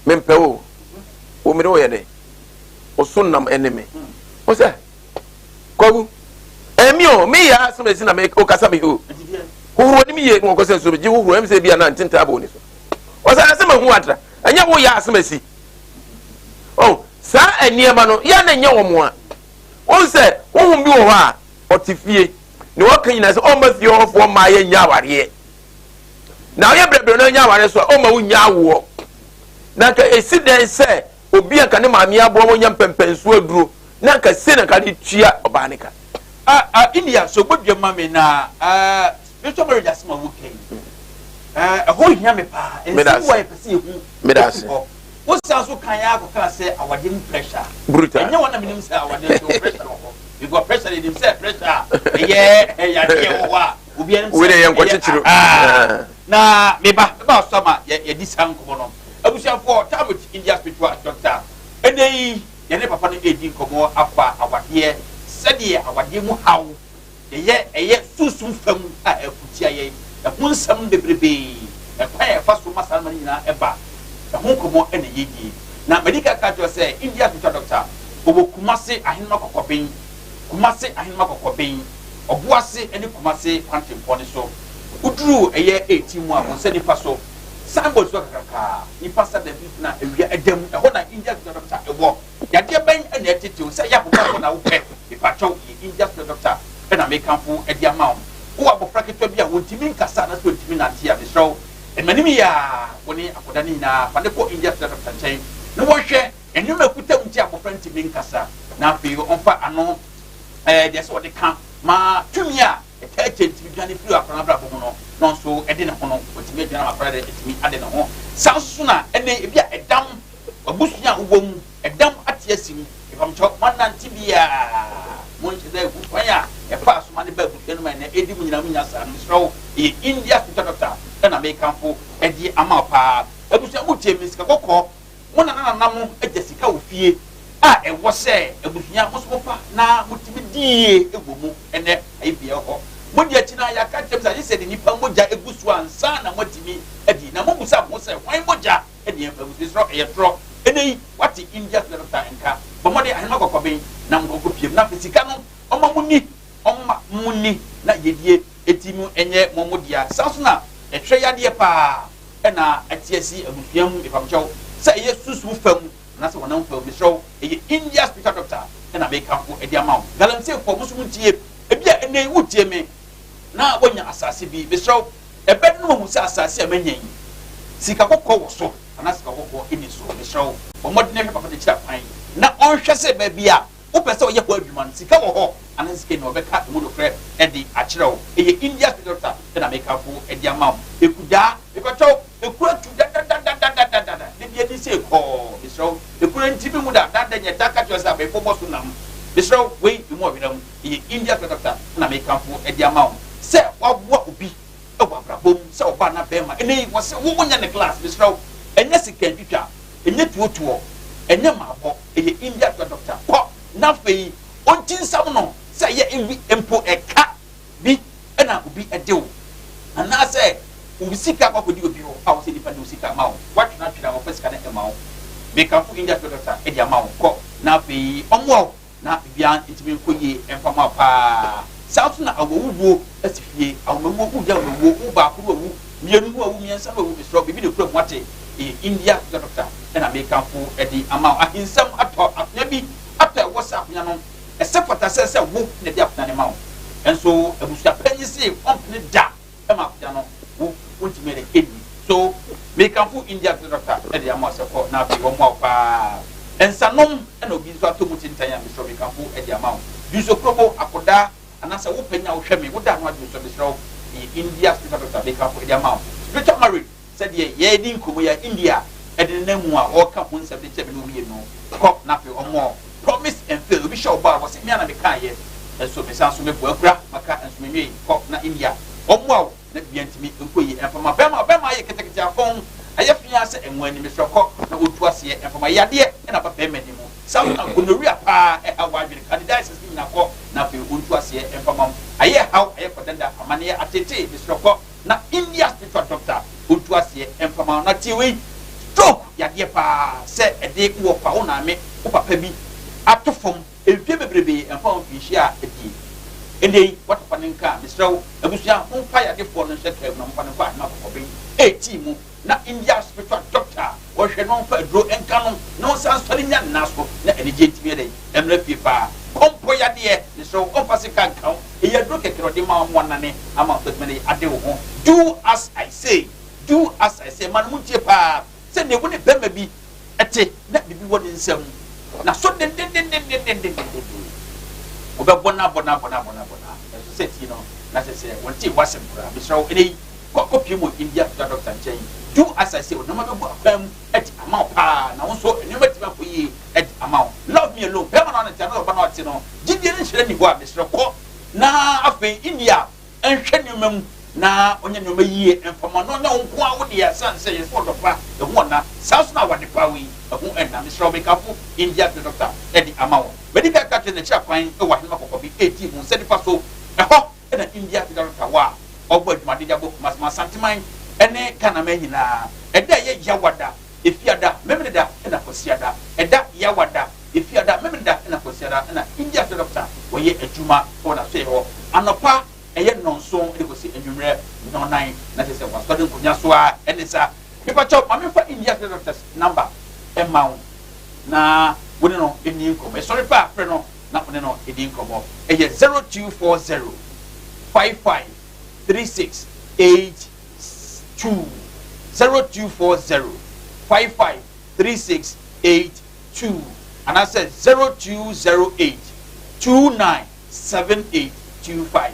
mempɛ wo. Wo mene wo yɛ dɛ? Wo so nam ɛne me. Wo sɛ, Kwaku, ɛmi o, me yɛ asɛm ɛsi na me okasa me o. Hohoro anim yie na wɔkɔ sɛ nsuo gye hohoro ɛm sɛ bi a na ntentaa bɔ ni so. Ɔsɛ asɛm ahu atra, ɛnyɛ wo yɛ asɛm asi. Oh, saa nneɛma no, yɛ na ɛnyɛ wɔn a. Wɔn sɛ, honhom bi wɔ hɔ a, ɔte fie. Nea ɔka nyinaa sɛ ɔmma fie hɔfoɔ mmaa yɛ nyɛ awareɛ. Na ɔyɛ brɛbrɛ na ɔnyɛ awareɛ so a, ɔmma wo nya awoɔ. Na nka ɛsi dɛn sɛ obi a nka ne maame aboa wɔn nya mpɛmpɛnsoɔ aduro na nka sei na nka de tua ɔbaa ne ka. Ah ah India so bɔ dua ma me na ah spiritual marriage asɛm a woka yi ah ɛhɔ hia me paa nsɛm wa yɛpɛ sɛ yɛhu ɛfiri hɔ wosan so kan yɛ akɔka sɛ awadeɛ mu pressure brutal ɛnyɛ wɔn na menim sɛ awadeɛ nso pressure wɔ hɔ because pressure yɛnim sɛ pressure a ɛyɛ yadeɛ wɔ hɔ a obiara nim sɛ ɛyɛ nkɔkyekyere na meba meba so ama yɛdi saa nkɔmmɔ no. Abusuafoɔ, Talmud India Spiritual Doctor, ɛnnɛ yi yɛne papa no redi nkɔmmɔ afa awadeɛ, sɛdeɛ awadeɛ mu haw yɛyɛ, ɛyɛ sunsum fam a ɛko tia yɛn, ɛho nsɛm bebrebee, ɛkwan a yɛfa so ma saa nnoɔma no nyinaa ɛba, ɛho nkɔmmɔ na yɛredie. Na madi kan aka akyerɛ wo sɛ India Spiritual Doctor, ɔwɔ Kumasi Ahenema Kɔkɔben, Kumasi Ahenema Kɔkɔben, Ɔboase ne Kumasi kwantempɔn no so. Woduru ɛyɛ 18 mu a, wo nsa nifa so, Signboard si hɔ kakraka, nipa sa da mfimfini a awia da mu, ɛhɔ na India Spiritual Doctor wɔ. Yadeɛ bɛn na ɛtete wo? Sɛ ɛyɛ ahobammɔ na wopɛ? Mepakyɛw, yɛ India Spiritual Doctor na mekamfo de ama wo. Wowɔ abɔfra ketewa bi a ontumi nkasa anaasɛ ontumi nnante a, mesrɛ wo, mmanim yi ara wo ne akwadaa no nyinaa fa no kɔ India Spiritual Doctor nkyɛn na wɔnhwɛ nneɛma a ɛkuta mu nti a abɔfra no ntumi nkasa, na afei ɔmfa ano ɛɛ deɛ ɛsɛ ɔde ka ma tumi a Ɛtaa kyɛ ntumi dwane firi akwadaa no abrabɔ mu no, na ɔnso de ne ho no, watumi adwane ama akwadaa no atumi ade ne ho. Saa nso so na ɛnɛ ebi a ɛdam w'abusua a wowɔ mu, ɛdam ate asi mu, mepamkyɛw moanante biara, monhyɛ da nhu kwan a ɛfaa so ma no baa abusua no mu a ɛnɛ ɛdi mo nyinaa monya saa no, mesrɛ wo, ɛyɛ India spiritual doctor na mekamfo de ama wo paa. Abusua motie me, sika kɔkɔɔ Mo nananana mo agya sika wɔ fie a ɛwɔ sɛ abusua mo nso mofa na motumi di yie wɔ mu ɛnɛ ayɛ pii ɛwɔ hɔ. Mo di akyi na yɛaka akyerɛ mo sɛ agye sɛ yɛde nnipa mogya gu so ansa na moatumi adi na mobisa mo ho sɛ hwan mogya na yɛmfa ngu so? Mesrɛ ɛyɛ torɔ. Ɛnɛ yi woate India Square Doctor nka. Bɔ mmɔden Ahenemma Kɔkɔben na monkɔ nkɔpiem na afei sika no ɔmma mo nni ɔmma mo nni na yɛdie ɛti mu ɛnyɛ mo mo dea. Saa nso na ɛtwerɛ yadeɛ paa. na ɛte asi abusua mu mepamkyɛw sɛ ɛyɛ sunsum fam anaasɛ honam fam mesrɛ wo ɛyɛ India spiritual doctor na mekamfo de ama wo. Galamseyfoɔ mo nso montie ebia ɛnnɛ yi wotie me na woanya asase bi mesrɛ wo ɛbɛ no mahu sɛ asase a manya yi sika kɔkɔɔ wɔ so anaa sika kɔkɔɔ nni so mesrɛ wo bɔ mmɔden hwɛ papa no akyiri akwan na ɔnhwɛ sɛ baabi a Wopɛ sɛ ɔyɛ hɔ adwuma no, sika wɔ hɔ anaasɛ sika nni hɔ, ɔbɛka emu nokorɛ de akyerɛ wo. Ɛyɛ India State Doctor na mekamfo de ama wo. Ekudaa, mepakyɛw, ekuro atu dadadadadadada, da bi ani sei kɔɔ, mesrɛ wo, ekuro nti me hu da, da da nyɛ da ka kyerɛ wo sɛ abayifo bɔ so nam, mesrɛ wo, wei emu ɔwerɛm, ɛyɛ India State Doctor na mekamfo de ama wo. Sɛ waboa obi wɔ abrabɔ mu, sɛ ɔbaa anaa bɛɛma, ɛnɛ yi wɔse wo wonyɛ ne class, mesrɛ wo, ɛnyɛ sika ntwitwa, ɛnyɛ tuotuɔ, ɛnyɛ maabɔ. Ɛyɛ India dɔ doctor kɔ na afei ɔnkyinsaw no sɛ ɛyɛ ewi mpo ɛka bi na obi de wo anaasɛ wo sika akɔ akɔdi obi hɔ a wɔsɛ nipa de wo sika ma wo woatwene atwene a wɔfa sika no ma wo mekamfo India dɔ doctor de ama wo kɔ na afei ɔmmoa wo na biribiara ntumi nkɔ yie mfa ma wo paa saa nso na awɔwuo asi fie awomawuo wogya awomawuo wo baako no awu Mmienu no awu, mmiɛnsa no awu, mesrɛ wo, biribi na ɛkura mu wate, ɛyɛ India Sika Doctor na mekamfo de ama wo. Ahensɛm atɔ, akonya bi atɔ ɛwɔ sɛ akonya no, ɛsɛ fata sɛ sɛ wo na ɛde akonya no ma wo, nso abusua panyin se ɔmpene da ma akonya no, wo wontumi ɛdɛ ɛnni. So mekamfo India Sika Doctor de ama wo sɛ kɔ na afei wɔmmoa wo paa. Nsanom na obi nso atɔ mu tentan a, mesrɛ wo mekamfo de ama wo. Juso Krobo, akodaa. Anaasɛ wo panyin a wohwɛ me, woda ano adwene so, mesrɛ wo, ɛyɛ India spiritual doctor mekamfo de ama wo. Spiritual marriage, sɛdeɛ yɛredi nkɔmmɔ yi a India de nenam mu a ɔreka ho nsɛm de kyerɛ me ne wo mmienu no, kɔ na afei ɔmmɔ promise and fail. Obi hyɛ wo bɔ a, wɔse me ara na mekaeɛ, nso mesan so meboa akura, maka nso menwiei, kɔ na India ɔmmoa wo na biribiara ntumi nkɔ yie mfa ma bɛrima. Ɔbɛrima ayɛ ketekete afɔn, ayɛ fi ara sɛ ɛngo ani, mesrɛ kɔ na ɔntu aseɛ mfa ma. Yadeɛ na aba bɛrima anim. Saa nso na gonorrhea paa ɛhaw w'adwene, candidiasis ne nyina kɔ na afei ɔntu aseɛ mfa ma wo. Ayɛ haw, ayɛ kɔdɛnda, amaneɛ, ateetee, mesrɛ kɔ na India spiritual. aseɛ mfa ma wo. Na tie wei, stroke yadeɛ paa sɛ ɛde wɔ fa wo naame, wo papa bi ato fam mfie bebrebe, ɛmfa ho mfinhyia a adie. Ɛnɛ yi woatapa ne nka a, mesrɛ wo abusua, momfa yadefoɔ no nhyɛ kaa mu na momfa no nkɔ Ahema Kɔkɔben 18 mu na India spiritual doctor a wɔhwɛ no mfa aduro nka no na ɔnsan nsɔre nya ne nan so na anigyeɛ ntumi yɛ dɛn mmra fie paa. Kɔmpɔ yadeɛ, mesrɛ wo, ɔmfa sika nka wo, ɛyɛ aduro kɛkɛ na ɔde ma wo ma wanane ama wo nso atumi de ade wo ho. Do as I say, do as I say, ma no montie paa sɛ deɛ wo ne bɛrima bi te na biribi wɔ ne nsam na so dendendendendendendenden wobɛbɔ no abɔ no abɔ no abɔ no abɔ no a ɛso sɛ tie no na kyerɛ sɛ wɔntee w'asɛm koraa. Mesrɛ wo, ɛnɛ yi kɔ kɔpie mu India fia doctor nkyɛn. Do as I say, nneɛma bɛgu akwan mu de ama wo paa na wo nso nneɛma atumi akɔ yie de ama wo. Love me alone, bɛrima no ɔne te anaa ɔba no ɔte no, gyidie ne nhyira nni hɔ a, mesrɛ kɔ na afei India nhwɛ nneɛma mu na ɔnyɛ nneɛma yie mfa ma no, na ɔnyɛ wo nko ara wo deɛ, ɛsiane sɛ yɛsɛ ɔdɔ pa ɛho ɔnna, saa nso na awade pa wei ɛho ɛnna. Mesrɛ wo, mekamfo India Tree Doctor de ama wo. Madi kan aka akyerɛ n'akyiri akwan wɔ Ahenema Kɔkɔbe ɛredi mu nsa nifa so, ɛhɔ na India Tree Doctor wɔ a ɔbɔ adwumaden de abɔ Kumasi, Asanteman ne Ghanaman nyinaa. Ɛda a ɛyɛ Yawada, Efiada, Memeneda na Kwasiada. Ɛda Yawada, Efiada, Memeneda na Kwasiada na India Tree Doctor wɔyɛ adwuma wɔ n'asoɛe hɔ anɔpa ɛyɛ nnɔnson de kɔsi anwummerɛ nnɔnnan, na kyerɛ sɛ wasɔre nkonnwa so ara ɛne sa. Mepakyɛw ma memfa India Tree Doctor's number mma wo na wo ne no nni nkɔmmɔ. Ɛsɔre pɛ a frɛ no na wo ne no nni nkɔmmɔ. Ɛyɛ 0240 55 36 82, 0240 55 36 82 anaasɛ 0208 29 7825,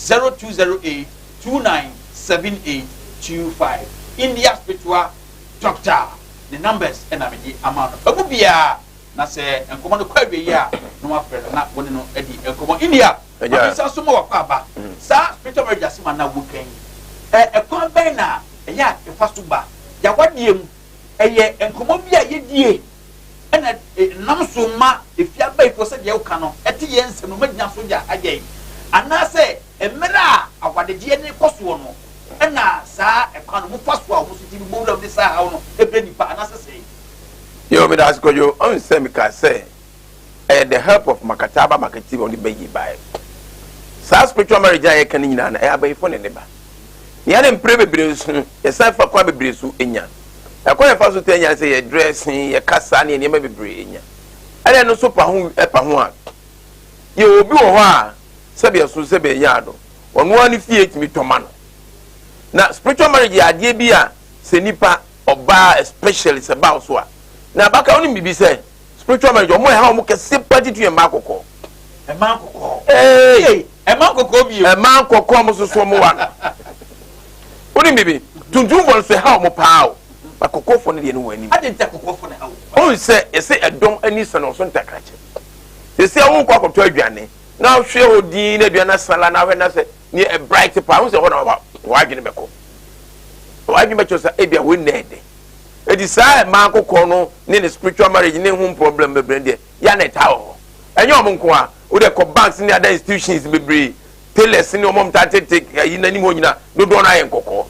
0208 29 7825. India spiritual doctor ne numbers ɛna mede ama no. Fa mu biara na sɛ nkɔmmɔ no kɔ awie a na wafrɛ no na wo ne no adi nkɔmmɔ. India, ma me nsa so ma wakɔ aba saa spiritual marriage asɛm a na woka yi, ɛkwan bɛn na ɛyɛ a ɛfa so ba yawadeɛ mu? Ɛyɛ nkɔmmɔ bi a yɛdie ɛna nam so ma efi abayifoɔ sɛdeɛ woka no ɛte yɛn nsɛm no magyina so gya ayɛ, anaasɛ mmerɛ a awadegyeɛ ne kɔ soɔ no ɛna saa ɛkwan no mofa so a wɔn nso ti bi bɔ wura mu de saa haw no ɛbrɛ nipa, anaasɛ sɛn? Yo, meda ase, Kwadwo. Ɔn sɛ meka sɛ ɛyɛ the help of makataba makatiba ɔde bɛyi baeɛ. Saa spiritual marriage a yɛka no nyinaa no, ɛyɛ abayifo ne ne ba. Nea ne mpere bebree nso no, yɛsan fa kwan bebree so nya. Ɛkwan yɛfa so taa nya sɛ yɛ dressing, yɛ kasa ne nneɛma bebree nya. Ɛna ɛno nso pa ho ɛpa ho a, yɛ obi wɔ hɔ a sɛbi ɛso sɛbi ɛnyɛ ado, ɔno ara ne fie tumi tɔ ma no. Na spiritual marriage yɛ adeɛ bi a sɛ nipa ɔbaa, especially sɛ baa so a na abaka wonim biribi sɛ spiritual marriage, ɔmo ɛha ɔmo kɛse pa titi yɛ mmaa kɔkɔɔ. Ɛmaa nkɔkɔɔ. Ee. Ɛmaa nkɔkɔɔ bio. Ɛmaa nkɔkɔɔ ɔmo soso ɔmo wa no, wonim biribi, tuntumfoɔ nso ɛha ɔmo paa o, ba kɔkɔɔfoɔ no deɛ no wɔ anim. Adi nti akɔkɔɔfoɔ na ɛha wɔn? Ɔn sɛ yɛsɛ ɛdɔm ani sɛ na ɔso ntakrakyɛ sɛsɛ a wokɔ akɔtɔ aduane na ahwɛ hɔ din na aduane asala na ahwɛ na sɛ neɛ ɛbright paa wo sɛ hɔ na w'adwene bɛkɔ, w'adwene bɛkyerɛ sɛ ebia wei na ɛdɛ. Eti saa mmaa kɔkɔɔ no ne ne spiritual marriage ne ho problem bebree deɛ ya na ɛtaa wɔ hɔ. Ɛnyɛ ɔmo nko a, wode kɔ banks ne other institutions bebree, tailors ne ɔmo taa tete ayi n'anim hɔ nyinaa, dodoɔ no ayɛ nkɔkɔɔ.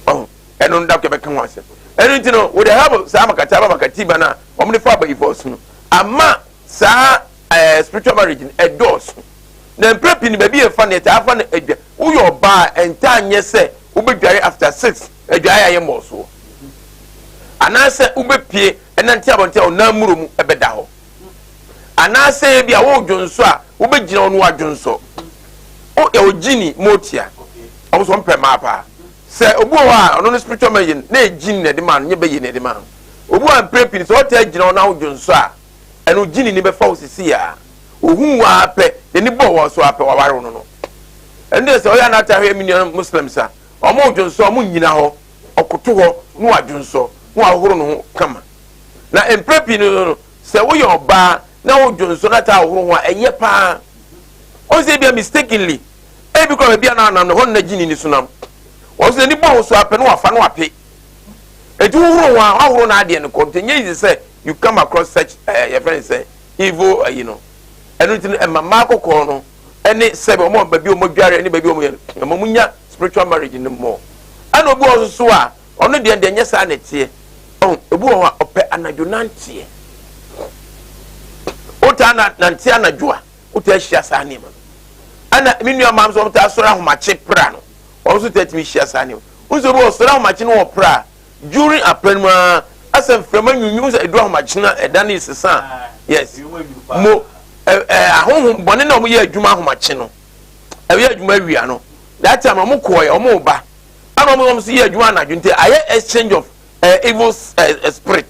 Ɔho ɛno no dakɔ bɛka ho asɛm. Ɛno nti no, with the help of saa makata aba makati ba no a wɔn de fa abayifo so no, ama saa spiritual marriage no ɛdɔɔso. Na mpere pii no baabi yɛ fa no, yɛtaa fa no adwa. Woyɛ ɔbaa a, ɛntaa nyɛ sɛ wobɛdware after 6, adwae a yɛ mmɔɔsoɔ, anaasɛ wobɛpie ɛnante abɔnten a ɔnan mmuro mu ɛbɛda hɔ, anaasɛ ebi a wɔredwo a wobɛgyina hɔ no wadwo nso o yɛwɔ gyini motia ɔmo nso ɔmpɛ mmaa paa. Sɛ obi wɔ hɔ a ɔno no spiritual man yɛ na egyini na ɛde maa no, nyɛ bɛyɛ na ɛde maa no. Obi wɔ a mpere pii sɛ ɔte agyina hɔ na wodwo nso a, ɛno gyini ni bɛfa wo sisi a ohun wa pɛ, n'ani bɔ wɔ so apɛ waware wo no. Ɛno deɛ sɛ ɔyɛ anata hwɛ mi nua Muslims a ɔmo dwo nso, ɔmo nyina hɔ, ɔkoto hɔ na wadwo nso na wahohoro ne ho kama. Na mpere pii no, sɛ woyɛ ɔbaa na wodwo nso na taa ahohoro ho a, ɛyɛ paa. Ɔn sɛ ebia mistakenly ebi kora baabi a na anam no hɔ no na gyini ni so nam wɔn so n'ani bɔ ho so apɛ na wafa na wape. Eti wohoro ho a, wahoro n'adeɛ no kɔ, nti nyɛ easy sɛ you come across such yɛfrɛ no sɛ evil ayi no. Ɛno nti no, ɛma mmaa kɔkɔɔ no ɛne sɛbi ɔmo baabi a ɔmo dware ne baabi a ɔmo yɛ no, ɛma ɔmo nya spiritual marriage no more. Ɛna obi wɔ hɔ nso a, ɔno deɛ deɛ nyɛ saa na ɛteɛ. Ɔho, obi wɔ hɔ a, ɔpɛ anadwo nanteɛ. Wotaa na nante anadwo a, wotaa hyia saa nneɛma no. Ɛna me nua maa nso wɔn taa sɔre ahomakye pra no, wɔn nso taa tumi hyia saa nneɛma. Nso obi wɔ sɔre ahomakye no wɔ pra during apra no mu ara, asɛ mframa nwunwun sɛ edu ahomakye na ɛda no sesa. Yes, mo ɛ ɛ ahohom bɔne na wɔn yɛ adwuma ahomakye no, ɛyɛ adwuma awia no. That time wɔn kɔɔ yɛ wɔn ba, ɛna wɔn wɔn nso yɛ adwuma anadwo nti ayɛ exchange of evil spirit.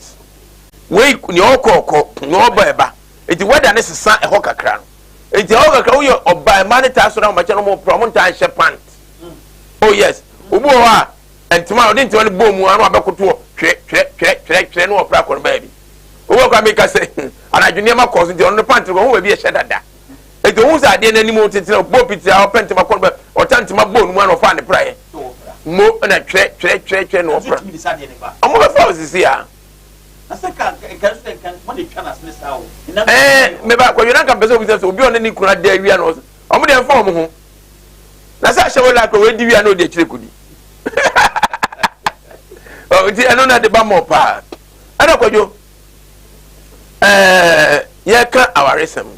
Wei nea ɔkɔ ɔkɔ, nea ɔba ɛba. Nti weather ne sesa ɛhɔ kakra no. Nti ɛhɔ kakra woyɛ ɔba mmaa ne taa sɔrɔ ahomakye no wɔn pra wɔn ntaa nhyɛ pant. Oh yes, obi wɔ hɔ a ntoma ɔde ntoma no bɔ mu ano abɛkoto hɔ twerɛ twerɛ twerɛ twerɛ twerɛ na ɔpra akɔ no baabi. Obi wɔ kora meka sɛ anadwo nneɛma kɔɔ so nti ɔno ne pant no kɔ ho baabi ɛhyɛ dada. Nti ohun sɛ adeɛ no anim tenten ɔbɔ piti a ɔpɛ ntoma kɔ no bɛ ɔta ntoma bɔ no mu ano ɔfa ne praeɛ mo na twerɛ twerɛ twerɛ twerɛ na ɔpra. Ɔmo bɛfa osisi a. Ɛɛ meba kwadwo na nka mpɛ sɛ obi sɛ obi a ɔne ne kunu ada awia na ɔmo deɛ mfa ɔmo ho na sɛ ahyɛ wɔ lakɔ wɔadi wia na ɔdi akyire kɔdi nti ɛno na de ba mɔ paa. Ɛna kwadwo ɛɛ yɛka awaresɛm no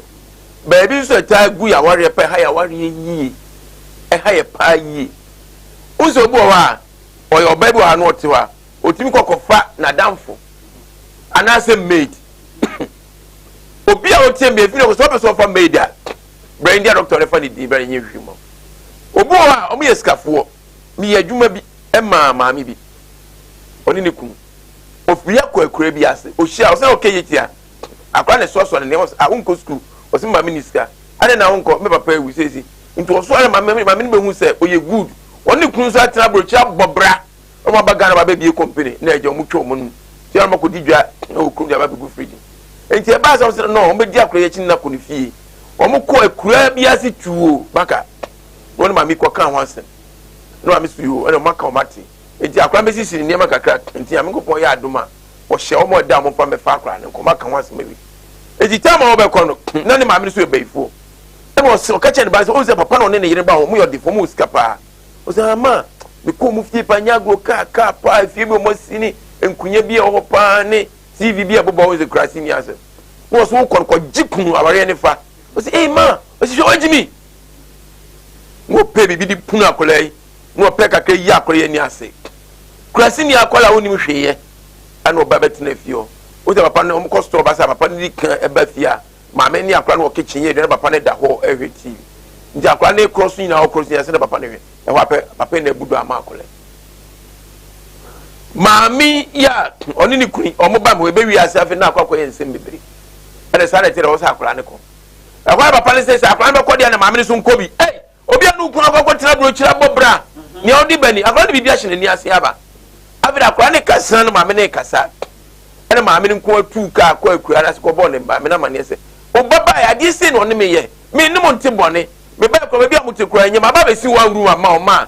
baabi nso ɛtaa gu yɛ awareɛ pa ɛha yɛ awareɛ yie ɛha yɛ paa yie. Nso obi wɔ hɔ a ɔyɛ ɔbaa bi wɔ ha na ɔte hɔ a otumi kɔ kɔfa n'adamfo anaasɛ maid. Obi a ɔtie mi efi na ɔsɛ ɔpɛ sɛ ɔfa maid a brɛ India doctor ne fa ne din brɛ nye hwii mu. Obi wɔ hɔ a wɔn yɛ sikafoɔ. Meyɛ adwuma bi maa maame bi, ɔne ne kunu. Ofiri akɔ akura bi ase, ohyia ɔsɛ ɔkɛ yɛ tia akora ne soasoa ne nneɛma ɔsɛ a wonkɔ sukuu, ɔsɛ maame ne sika adɛn na wonkɔ, me papa awu seesi nti ɔsoa ne maame. Maame no bɛhu sɛ ɔyɛ good. Ɔne ne kunu nso atena aburokyire abɔ bra. Wɔn aba Ghana ba bɛbie company na agya wɔn twa wɔn anum nti wɔn akɔdi dwa na wɔ kurom de aba bɛgu fridge nti ɛbaa sɛ wɔn sɛ no wɔn bɛdi akora yi akyi na kɔ ne fie. Wɔn kɔ akura bi ase tuo baka na wɔn maame kɔ ka ho asɛm na maame so yoo ɛna wɔn aka wɔn ate nti akora bɛsisi ne nneɛma kakra nti Nyame nkopɔn yɛ adom a wɔhyɛ wɔn ɔda a wɔn fa mɛfa akora no nkɔmɔ aka ho asɛm awie. Nti time a wɔbɛkɔ no na ne maame no so yɛ bayifoɔ ɛna ɔsɛ ɔka kyerɛ ne ba sɛ ɔn sɛ papa na ɔne ne yere ba wɔn yɛ ɔdefoɔ wɔn wɔ sika paa. Ɔsɛ ama mekɔɔ mu fie paa nyɛ agorɔ kaa kaa paa efie bi a wɔasi ne nkunya bi a ɛwɔ hɔ paa ne TV bi a ɛbobɔ hɔ sɛ kurase ni asɛm. Na ɔsɛ wokɔ no kɔgye kunu awareɛ ne fa. Ɔsɛ ee ma ɔsɛ hwɛ ɔgye mi. Na ɔpɛ biribi de punu akwadaa yi na ɔpɛ kakra yi akwadaa yi ani ase. Kurase ni akwadaa a wonim hwee yɛ ɛna ɔba bɛtena fie hɔ. Wosɛ papa no wɔkɔ store ba sɛ papa no di kan ɛba fie a maame ne akwadaa no wɔ kitchen yɛ aduane, papa no da hɔ ɛhwɛ TV. Nti akwadaa no korɔ so nyinaa ɔkorɔ so nyinaa sɛ na papa no hwɛ. Ɛhɔ apɛ papa na abu do ama akwadaa. Maame yi a ɔne ne kunu ɔmo ba mu ebe wiase afei na akɔ akɔyɛ nsɛm bebree. Ɛna saa na ɛte dɛ ɔsɛ akwadaa no kɔ. Ɛhɔ a papa no sɛ sɛ akwadaa no bɛkɔ deɛ na maame no so nkɔ bi. Ei obi a ne kunu akɔ akɔtena aburokyire abɔ bra nea ɔde ba ni akwadaa no biribi ahyɛ n'ani ase aba. Afei de akwadaa no kasa no maame no kasa. Ɛna maame no nko atu kaa kɔ akura no ase kɔbɔɔ ne maame no amaneɛ sɛ ɔba baeɛ adeɛ sei na ɔne me yɛ me ne mo nte bɔne me bae kora baabi a mote kora nyɛ maba bɛsi one room ama ɔma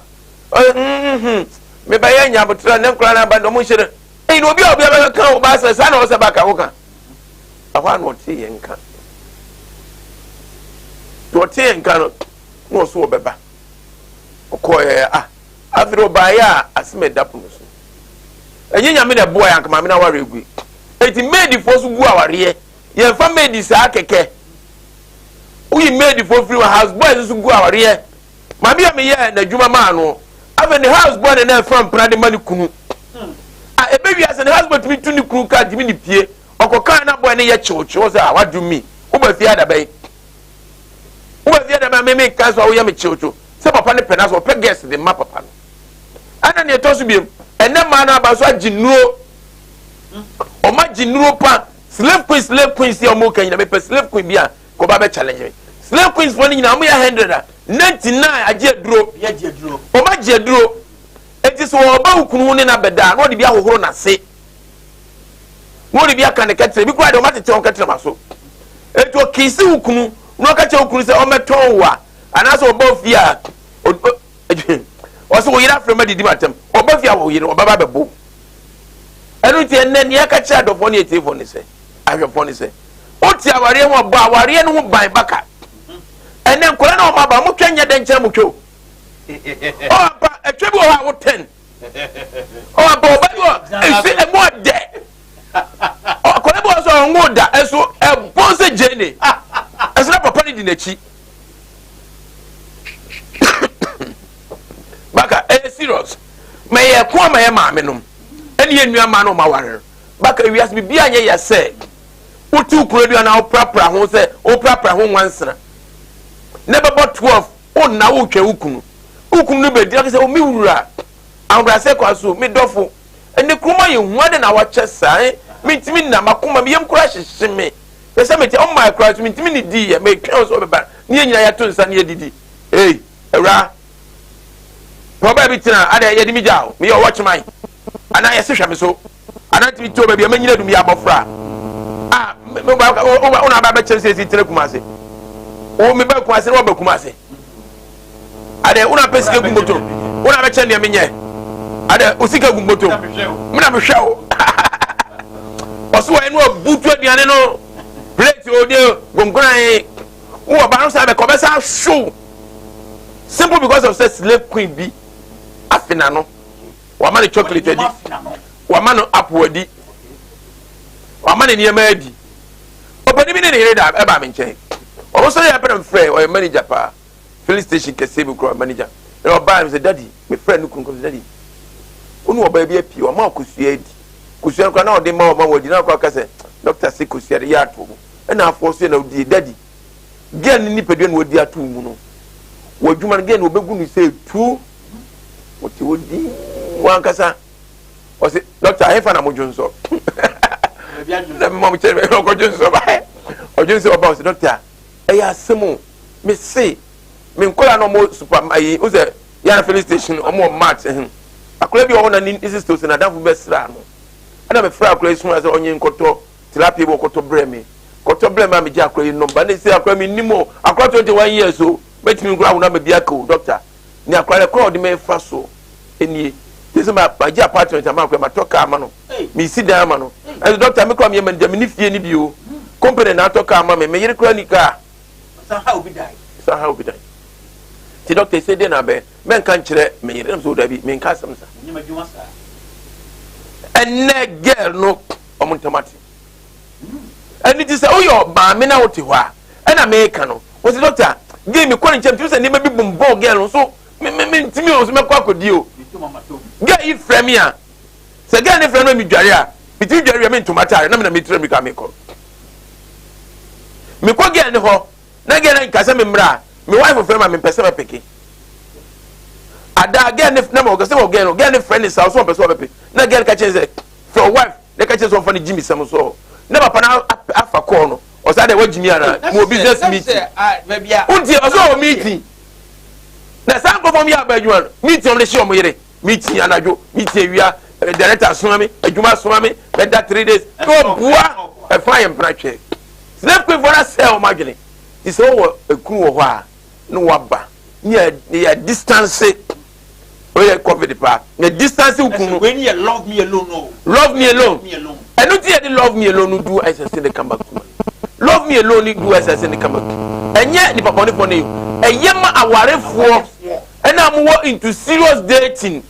a mebɛyɛ nya abotra ne nkora no aba na ɔmo nhyɛ no ɛyi na obi a obi abɛka wo ba sɛ saa na ɔsɛ baka wo ka. Ɛhɔ a na ɔte yɛn nka nti ɔte yɛn nka no na ɔso ɔbɛba ɔkɔɛ a afei ɔbaeɛ a asɛm ɛda pono so ɛnyɛ Nyame na ɛboa yɛ anka maame no aware agu. Eti maidfoɔ so gu awareɛ yɛmfa maid saa kɛkɛ woyi maidfoɔ firi wɔ house boys nso gu awareɛ. Maame a meyɛ n'adwuma maa no afei ne house boy na na ɛfa mpena de ma ne kunu a ebe wiase ne house boy tumi tu ne kunu kaa tumi ne pie ɔkɔ kaa na boy ne yɛ kyewkyew sɛ a wadu mi woba fie adabɛn woba fie adabɛn meme nka so a woyɛ me kyewkyew sɛ papa ne pɛ na so ɔpɛ guest de ma papa no. Ɛna nea ɛtɔ so biem ɛnɛ mmaa no aba so agye nnuro ɔmo agye nnuro pa slave queen slave queen si a ɔmo ka nyina mepɛ slave queen bi a kɔba bɛ challenge me. Slave queens fo no nyinaa ɔmo yɛ 100 a 99 agye aduro ɔmo agye aduro. Eti sɛ ɔba wo kunu ho ne na bɛda a na ɔde bi ahohoro n'ase na ɔde bi aka ne kɛtɛrɛ bi koraa deɛ ɔmo atete wɔn kɛtɛrɛ ma so. Eti ɔkiisi wo kunu na ɔka kyerɛ wo kunu sɛ ɔmɛtɔn wo a anaasɛ ɔba fie a ɔsɛ wo yere afrɛ ma didi ma tɛm ɔba fie a wo yere ɔbɛba bɛbo. Ɛno nti ɛnnɛ nea ɛka kyerɛ adɔfoɔ ne atiefoɔ ne sɛ ahwɛfoɔ ne sɛ wote awareɛ ho ɔbɔ awareɛ no ho ban baka. Ɛnnɛ nkwadaa na wɔn aba wɔn twɛ nyɛ dɛ nkyɛn mo twɛ o. Ɔba ɛtwɛ bi wɔ hɔ a wotɛn. Ɔba ɔba bi wɔ efi emu ɔdɛ. Akwadaa bi wɔ sɛ ɔnwo da ɛso ɛbɔn sɛ gyeene. Ɛso na papa no di n'akyi. Baka ɛyɛ serious. Mɛ yɛ ko ama yɛ maame nom ɛne yɛ nua maa no ɔma ware no. Baka wiase bibi anyɛ yɛ sɛ wotu kuro bi anaa woprapra ho sɛ woprapra ho nwansena. Ne bɛbɔ 12 wonna wotwɛn wo kunu. Wo kunu no bɛdi aka sɛ o me wura ahobrɛaseɛ kwa so me dɔfo ɛnɛ kurom ayɛ hu adɛn na wakyɛ saa eh mentumi nna makoma me yam koraa hyehye me pɛ sɛ mete ɔmmaa koraa so mentumi ne di yɛ metwɛn wo sɛ ɔbɛba ne yɛn nyinaa yɛato nsa ne yɛdidi ei awura pɛ ɔbaa bi tena adɛn yɛde me gya o meyɛ ɔwɔ kyeman anaa yɛse hwɛ me so anaa ntumi te baabi a manyina dum yɛ abɔfra a wo na aba bɛkyɛm sɛ ɛsi tena kuma ase wo meba kuma ase na waba kuma ase adɛ wo na pɛ sika gu moto wo na bɛkyɛ ndeɛ menyɛ adɛ wo sika gu moto me na mehwɛ wo ɔso wɔ ɛno abutu aduane no plate o de gongoran wo wɔ ba no sa bɛkɔ bɛsa ahyew simple because of sɛ slave queen bi afe n'ano wama no chocolate adi wama no apple adi wama no nneɛma adi ɔpanin bi ne ne yere da ɛbaa me nkyɛn ɔno nso yɛ pɛrɛ mfrɛ ɔyɛ manager paa filling station kɛseɛ bi kura manager ɛna ɔbaa mi sɛ daddy mefrɛ no kunu kɔm sɛ daddy wo ne ɔbaa bi apue ɔma kosua adi kosua no koraa na ɔde ma ɔma wɔ adi na akɔ aka sɛ doctor se kosua de yɛ ato mu ɛna afɔ so yɛ na ɔdie daddy girl ne nipadua na wadi ato mu no wɔ adwuma no girl no wɔbɛgu no sɛ tu wɔte hɔ din wankasa ɔse dɔkta ahefa na modwo nsɔ na mema mo kyerɛ ɔkɔdwo nsɔ ba ɔdwo nsɔ ɔba ɔse dɔkta ɛyɛ asɛm o mese me nkɔla na ɔmo super ayi o sɛ yɛn filling station ɔmo wɔ mat ɛho akɔla bi wɔ hɔ na ne sister ɔsɛ n'adamfo bɛsra no ɛna mefrɛ akɔla yi soma sɛ ɔnye nkɔtɔ tilapia bi ɔkɔtɔ brɛ me kɔtɔ brɛ me a megye akɔla yi nɔmba ne sɛ akɔla mi nim o akɔla 21 years o mɛtumi nkura ahona ma bi aka o dɔkta Ne akora no kwan a ɔde me fa so nie. Te sɛ magye apartment ama akora, matɔ kaa ama no, mesi dan ama no. Ɛnso dɔkta me kora meyɛ manager, menni fie no bio. Company na atɔ kaa ama me, me yere kora ni kaa. San ha obi dan. San ha obi dan. Ti dɔkta ese den na abɛ, mɛnka nkyerɛ me yere, nam sɛ odabi, menka asɛm sa. Ɛnɛ girl no, ɔmo ntam ate. Ɛno nti sɛ woyɛ maame na wote hɔ a, ɛna meka no, wɔsi dɔkta, gay mekɔ ne nkyɛn metumi sɛ nneɛma bi bombɔn girl no so me me me ntumi o so mɛkɔ akɔdi o. Girl yi frɛ me a, sɛ girl ne frɛ no medware a, metumi dware wie a mentoma ataare na me na metura mirika mekɔ. Mekɔ girl ne hɔ na girl no nka sɛ memmra a, me wife frɛ ma mempɛ sɛ mɛpeke. Ada girl ne na ma ɔkɛ sɛ wɔ girl no, girl ne frɛ ne sa so ɔmpɛ sɛ ɔbɛpe. Na girl ka kyerɛ sɛ frɛ wife na ka kyerɛ sɛ ɔmfa no gyi me sɛm so na papa no afa kɔɔ no ɔsa dɛ wagyi mi ana mo business meeting wontie ɔsɛ ɔwɔ meeting na saa nkurɔfoɔ yɛ aba adwuma no meeting ɔmo de hyɛ ɔmo yere meeting anadwo meeting awia eh, director soma me adwuma soma me bɛda 3 days na ɔboa ɛfa yɛ mpena twɛ slave queen foɔ no asɛ ɔmo adwene ti sɛ ɔwɔ ekunu wɔ hɔ a na waba ne yɛ distance oyɛ covid paa na distance wo kunu. Wei ni yɛ love me alone o. Love me alone. Ɛno ti yɛ de love me alone no do ɛsɛ ne come back to me. Love me alone ni do ɛsɛ ne come back to. Ɛnyɛ nipa bɔne fɔ ne ɛyɛ ma awarefoɔ ɛna mo wɔ into serious dating.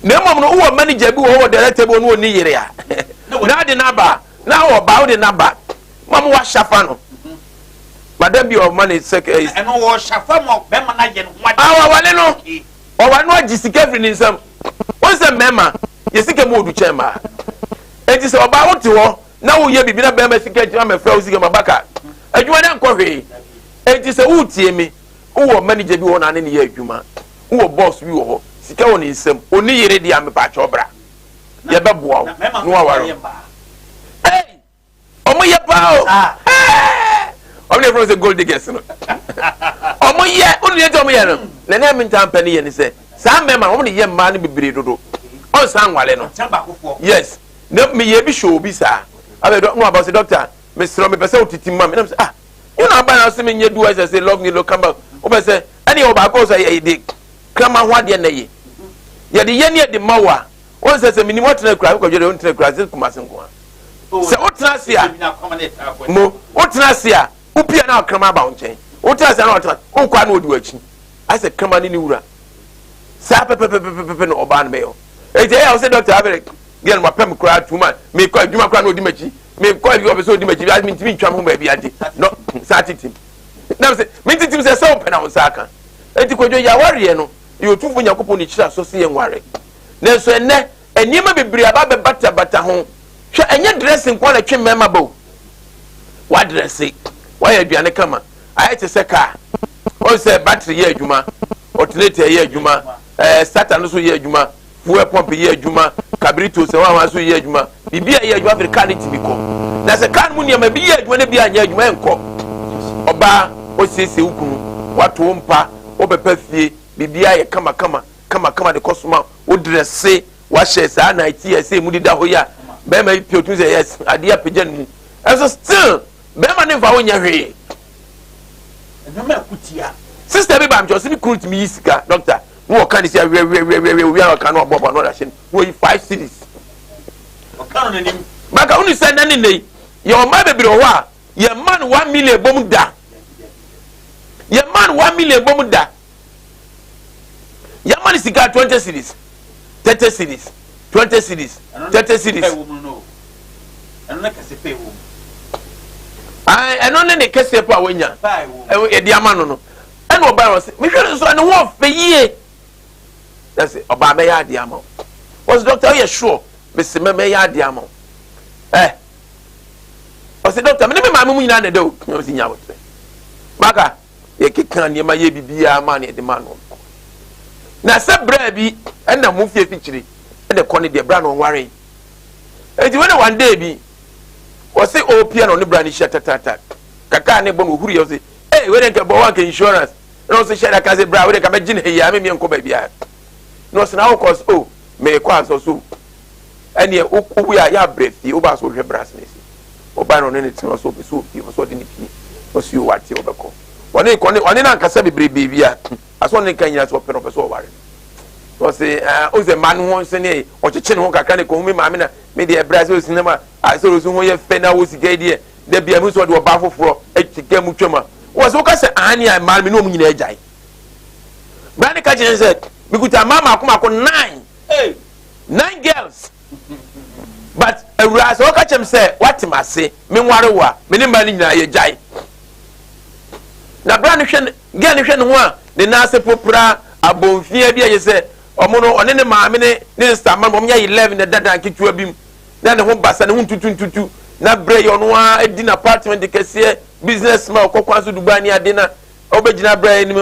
Na mmom no wowɔ manager bi wɔ hɔ wɔ director bi wɔ no wɔ ne yere a na ade n'aba na wɔ ba wode n'aba ma mo wa shafa no. Madam bi ɔma ne sɛ. Ɛno wɔ shafa ma bɛrima na yɛ no ho ade. Awawale no ɔware no agye sika firi ne nsam. Wɔn sɛ mmarima yɛ sika mu odu kyɛn mmaa. Eti sɛ ɔbaa wote hɔ na woyɛ biribi na bɛrima sika nkyɛn amɛfrɛ wo sika ma baka adwuma no nkɔ hwee. Eti sɛ wotie me wowɔ manager bi wɔ hɔ na ne ne yɛ adwuma wowɔ boss bi wɔ hɔ sika wɔ ne nsam oni yere deɛ amepa akyɛw bra yɛbɛboa wo na waware. Hey! Ɔmo yɛ paa o. Ɔmo na yɛfrɛ sɛ gold diggers no. Ɔmo yɛ, wone deɛ nti ɔmo yɛ no. Na nea mentaa mpɛ ne yɛ ne sɛ, saa mmarima no, ɔmo de yɛ mmaa no bebree dodo. Ɔnsan nwale no. Yes. Na meyɛ bi hyɛ obi saa. Afei dɔ, no aba sɛ doctor, mesrɛ mepɛ sɛ wotete ma me. Na mesɛ ah, wo na aba na sɛ menyɛ do ɛsɛ sɛ love me lo come back. Wopɛ sɛ ɛne yɛ ɔbaako sɛ yɛ de kraman ho adeɛ na yɛ. Yɛde yɛ ne yɛde ma wo a, wɔn sɛ sɛ menim wɔtena akura, wokɔdwe deɛ wontena akura sɛ Kumase nko a. Sɛ wotena ase a, mo wotena ase a, wopia na ɔkraman aba wo nkyɛn. Wotena ase a na ɔtena, wokɔ a na ɔdi w'akyi. Ayɛ sɛ kraman ne ne wura. Saa pɛpɛpɛpɛpɛ na ɔbaa no bɛyɛ. Eti ɛyɛ a ɔsɛ dɔkta abɛrɛ girl no wapɛ me koraa tuma mekɔ adwuma koraa na odi m'akyi mekɔ adwuma ɔpɛ sɛ odi m'akyi bi mentumi ntwa me ho baabi ante no saa tetem na sɛ mentetem sɛ sɛ wopɛ na wo nsa aka. Eti Kwadwo yɛ awareɛ no yɛ Otumfoɔ Nyankopɔn ne kyerɛ aso sɛ yɛnware. Nanso ɛnnɛ nneɛma bebree aba abɛbatabata ho. Hwɛ, ɛnyɛ dressing nko ara na ɛtwe mmarima ba o. Wadrɛse, wayɛ aduane kama, ayɛ te sɛ kaa. Ɔn sɛ battery yɛ adwuma, alternator yɛ adwuma, ɛɛ starter no nso yɛ adwuma, fuel pump yɛ adwuma, carburetor sɛ wɔn nso yɛ adwuma. Biribi a ɛyɛ adwuma afei kaa no tumi kɔ. Na sɛ kaa no mu nneɛma bi yɛ adwuma na bi anyɛ adwuma ɛnkɔ. Ɔbaa, wasiesie wo kunu, wato wo mpa, wobɛpa fie, biribiara yɛ kamakama kamakama de kɔ soma wo drɛse wahyɛ saa nightie a ɛsɛ emu deda hɔ yi a bɛrima yi pie otumi sɛ yes adeɛ apagya ne mu ɛnso still bɛrima ne nfa wo nyɛ hwee. Nneɛma ɛko tia. Sister bi ba mi kyɛ ɔsɛ ne kunu tumi yi sika doctor ne wɔka ne si awɛwɛwɛwɛ owi a ɔka no ɔbɔbɔ no ɔda hyɛ no wɔyi 5 cedis. Ɔka no n'anim. Baka wonu sɛ nane nne yi yɛ ɔmaa bebree wɔ hɔ a yɛ ma no 1 million bom da, yɛ ma no 1 million bom da. Yɛ ma no sika 20 cedis, 30 cedis, 20 cedis, 30 cedis. Ɛno ne kɛse pɛ wɔ mu. Ɛno ne ne kɛseɛ po a wanya yɛde ama no. Ɛna ɔbaa wɔ sɛ mehwɛ no nso ne ho ɔfɛ yie na sɛ ɔbaa mɛyɛ adeɛ ama wo. Wɔsɛ dɔkta woyɛ sure? Mese mɛyɛ adeɛ ama wo. Ɔsɛ dɔkta mene me maame mu nyinaa na ɛda o na ɔsɛ nya abotire maka yɛkeka nneɛma yɛ biribiara ma ne yɛde ma no na sɛ berɛ bi ɛna mo fie fikyiri ɛna ɛkɔ ne deɛ berɛ na ɔnware. Eti wɔn one day bi wɔsi ɔpia na ɔne bra ne hyia tatata kaka ne bɔ na ohuru yɛ ɔsi ee wei de nka bɔ wɔn nka insurance ɛna ɔsi hyɛ daka sɛ bra wei de nka bɛ gye ne ha yi a mɛmi nkɔ baabi a na ɔsi na awokɔ ɔsi o mɛ kɔ asɔ so ɛneɛ owu a yɛ abrɛ fie ɔba so ɔhwɛ bra sene si ɔba na ɔne ne tena ɔsɛ ɔpɛ sɛ opie ɔsɛ ɔde ne pie ɔsi o wate ɔbɛkɔ ɔne kɔ ne ɔne nankasa bebrebe bi a asɔ ne nka nyina sɛ ɔpɛ no ɔpɛ sɛ ɔware no ɔsɛ ɛɛ ɔsɛ mmaa no ho nsɛ ne ɔkyekye ne ho kakra ne kɔn mi maame na mi deɛ ɛbrɛ sɛ osi nam a sɛ osi ho yɛ fɛ na awo sika yi deɛ dabi a mi nso ɔde ɔbaa foforɔ ɛkyika mu twam a wɔsɛ wɔka sɛ ahane a mmaa mi ne wɔn nyinaa agyae bra ne ka kyerɛ sɛ mikuta mmaa mako mako nine nine girls but awura sɛ wɔka kyerɛ m sɛ wate m ase menware wo a me ne mmaa no nyinaa yɛgyae. Na bra no hwɛ girl no hwɛ ne ho a ne nan ase popra abɔnfia bi a yɛ sɛ ɔmo no ɔne ne maame ne ne sista ma no ɔmo yɛ 11 na dada nketewa bi mu na ne ho basa ne ho ntutu ntutu na brɛ yɛ ɔno ara adi na apartment kɛseɛ business man ɔkɔ kwan so Dubai ne ade na ɔbɛgyina brɛ anim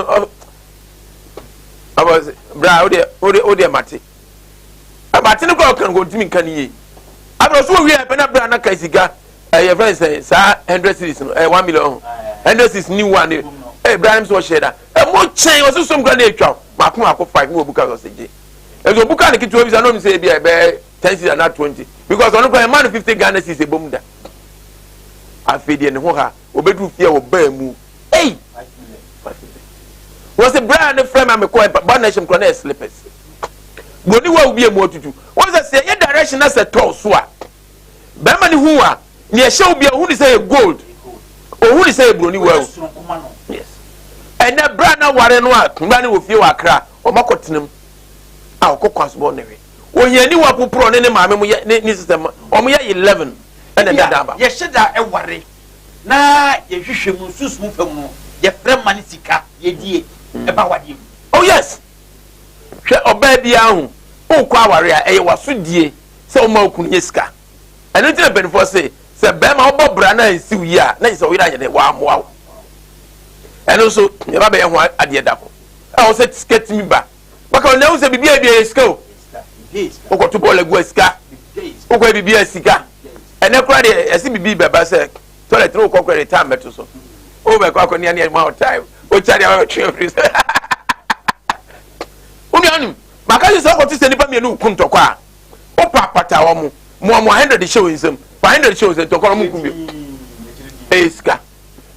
ɔbɔ bra wodeɛ wodeɛ wodeɛ mate mate no kora ɔka no ntumi nka ne yie abirɛ so owie ɛpɛ na bra na ka sika ɛyɛ fɛn sɛn saa 100 cedis no ɛyɛ 1 million ho 100 cedis ni one ne ɛyɛ bra no sɛ ɔhyɛ da ɛmo kyɛn ɔso som kora na etwa mako mako five ne obuka ɔsɛ gye ɛsɛ obuka ne ketewa bi sa n'onim sɛ ebi a ɛbɛyɛ 10 cedis ana 20 because ɔno kora ɛma no 50 Ghana cedis ebom da. Afei deɛ ne ho ha obeduru fie a ɔbaa mu ei wɔsɛ bra ne frɛ ma mekɔ ɛba ba na ɛhyɛ mu kora na ɛyɛ slippers buroni wa obi emu atutu wɔn sɛ sɛ ɛyɛ direction na sɛ tɔɔ so a bɛrima ne hu a nea ɛhyɛ obi a ohun ne sɛ yɛ gold ohun ne sɛ yɛ buroni wa o. Yes, ɛnɛ bra na ware no a bra ne wɔ fie wɔ Akra wɔn akɔ tena mu a ɔkɔ kwan so bɔ ne hwɛ ohiani wa poporo ne ne maame mo yɛ ne ne sister ma wɔn yɛ 11 ɛna ɛda dan ba. Yɛhyɛ da ɛware na yɛhwehwɛ mu sunsum fam no yɛfrɛ ma ne sika yɛdie ɛba awadeɛ mu. Oh yes, hwɛ ɔbaa biara ho wokɔ aware a ɛyɛ wasodie sɛ woma wo kunu nyɛ sika. Ɛno nti na mpanimfoɔ se sɛ bɛrima wobɔ bra na nsiw yie a na kyerɛ sɛ wo yere anyɛ dɛ wammoa wo. Ɛno nso yɛba bɛyɛ ho adeɛ da ko a wɔ sɛ sika tumi ba baka ɔnna wo sɛ biribi a bi yɛ sika o wokɔto bɔɔl agu a sika wokɔ biribi a sika. Ɛnɛ koraa deɛ ɛsɛ biribi bɛba sɛ toilet no wokɔ koraa de time bɛto so wobɛkɔ akɔ nea nea ma wo time wokya deɛ wabɛtwe afiri sɛ wo nuanom maka sɛ sɛ wokɔto sɛ nnipa mmienu ku ntɔkwa a wopa apata wɔ mo moamoa 100 hyɛ wo nsam fa 100 hyɛ wo nsam ntɔkwa no mo nku bio. Ɛyɛ sika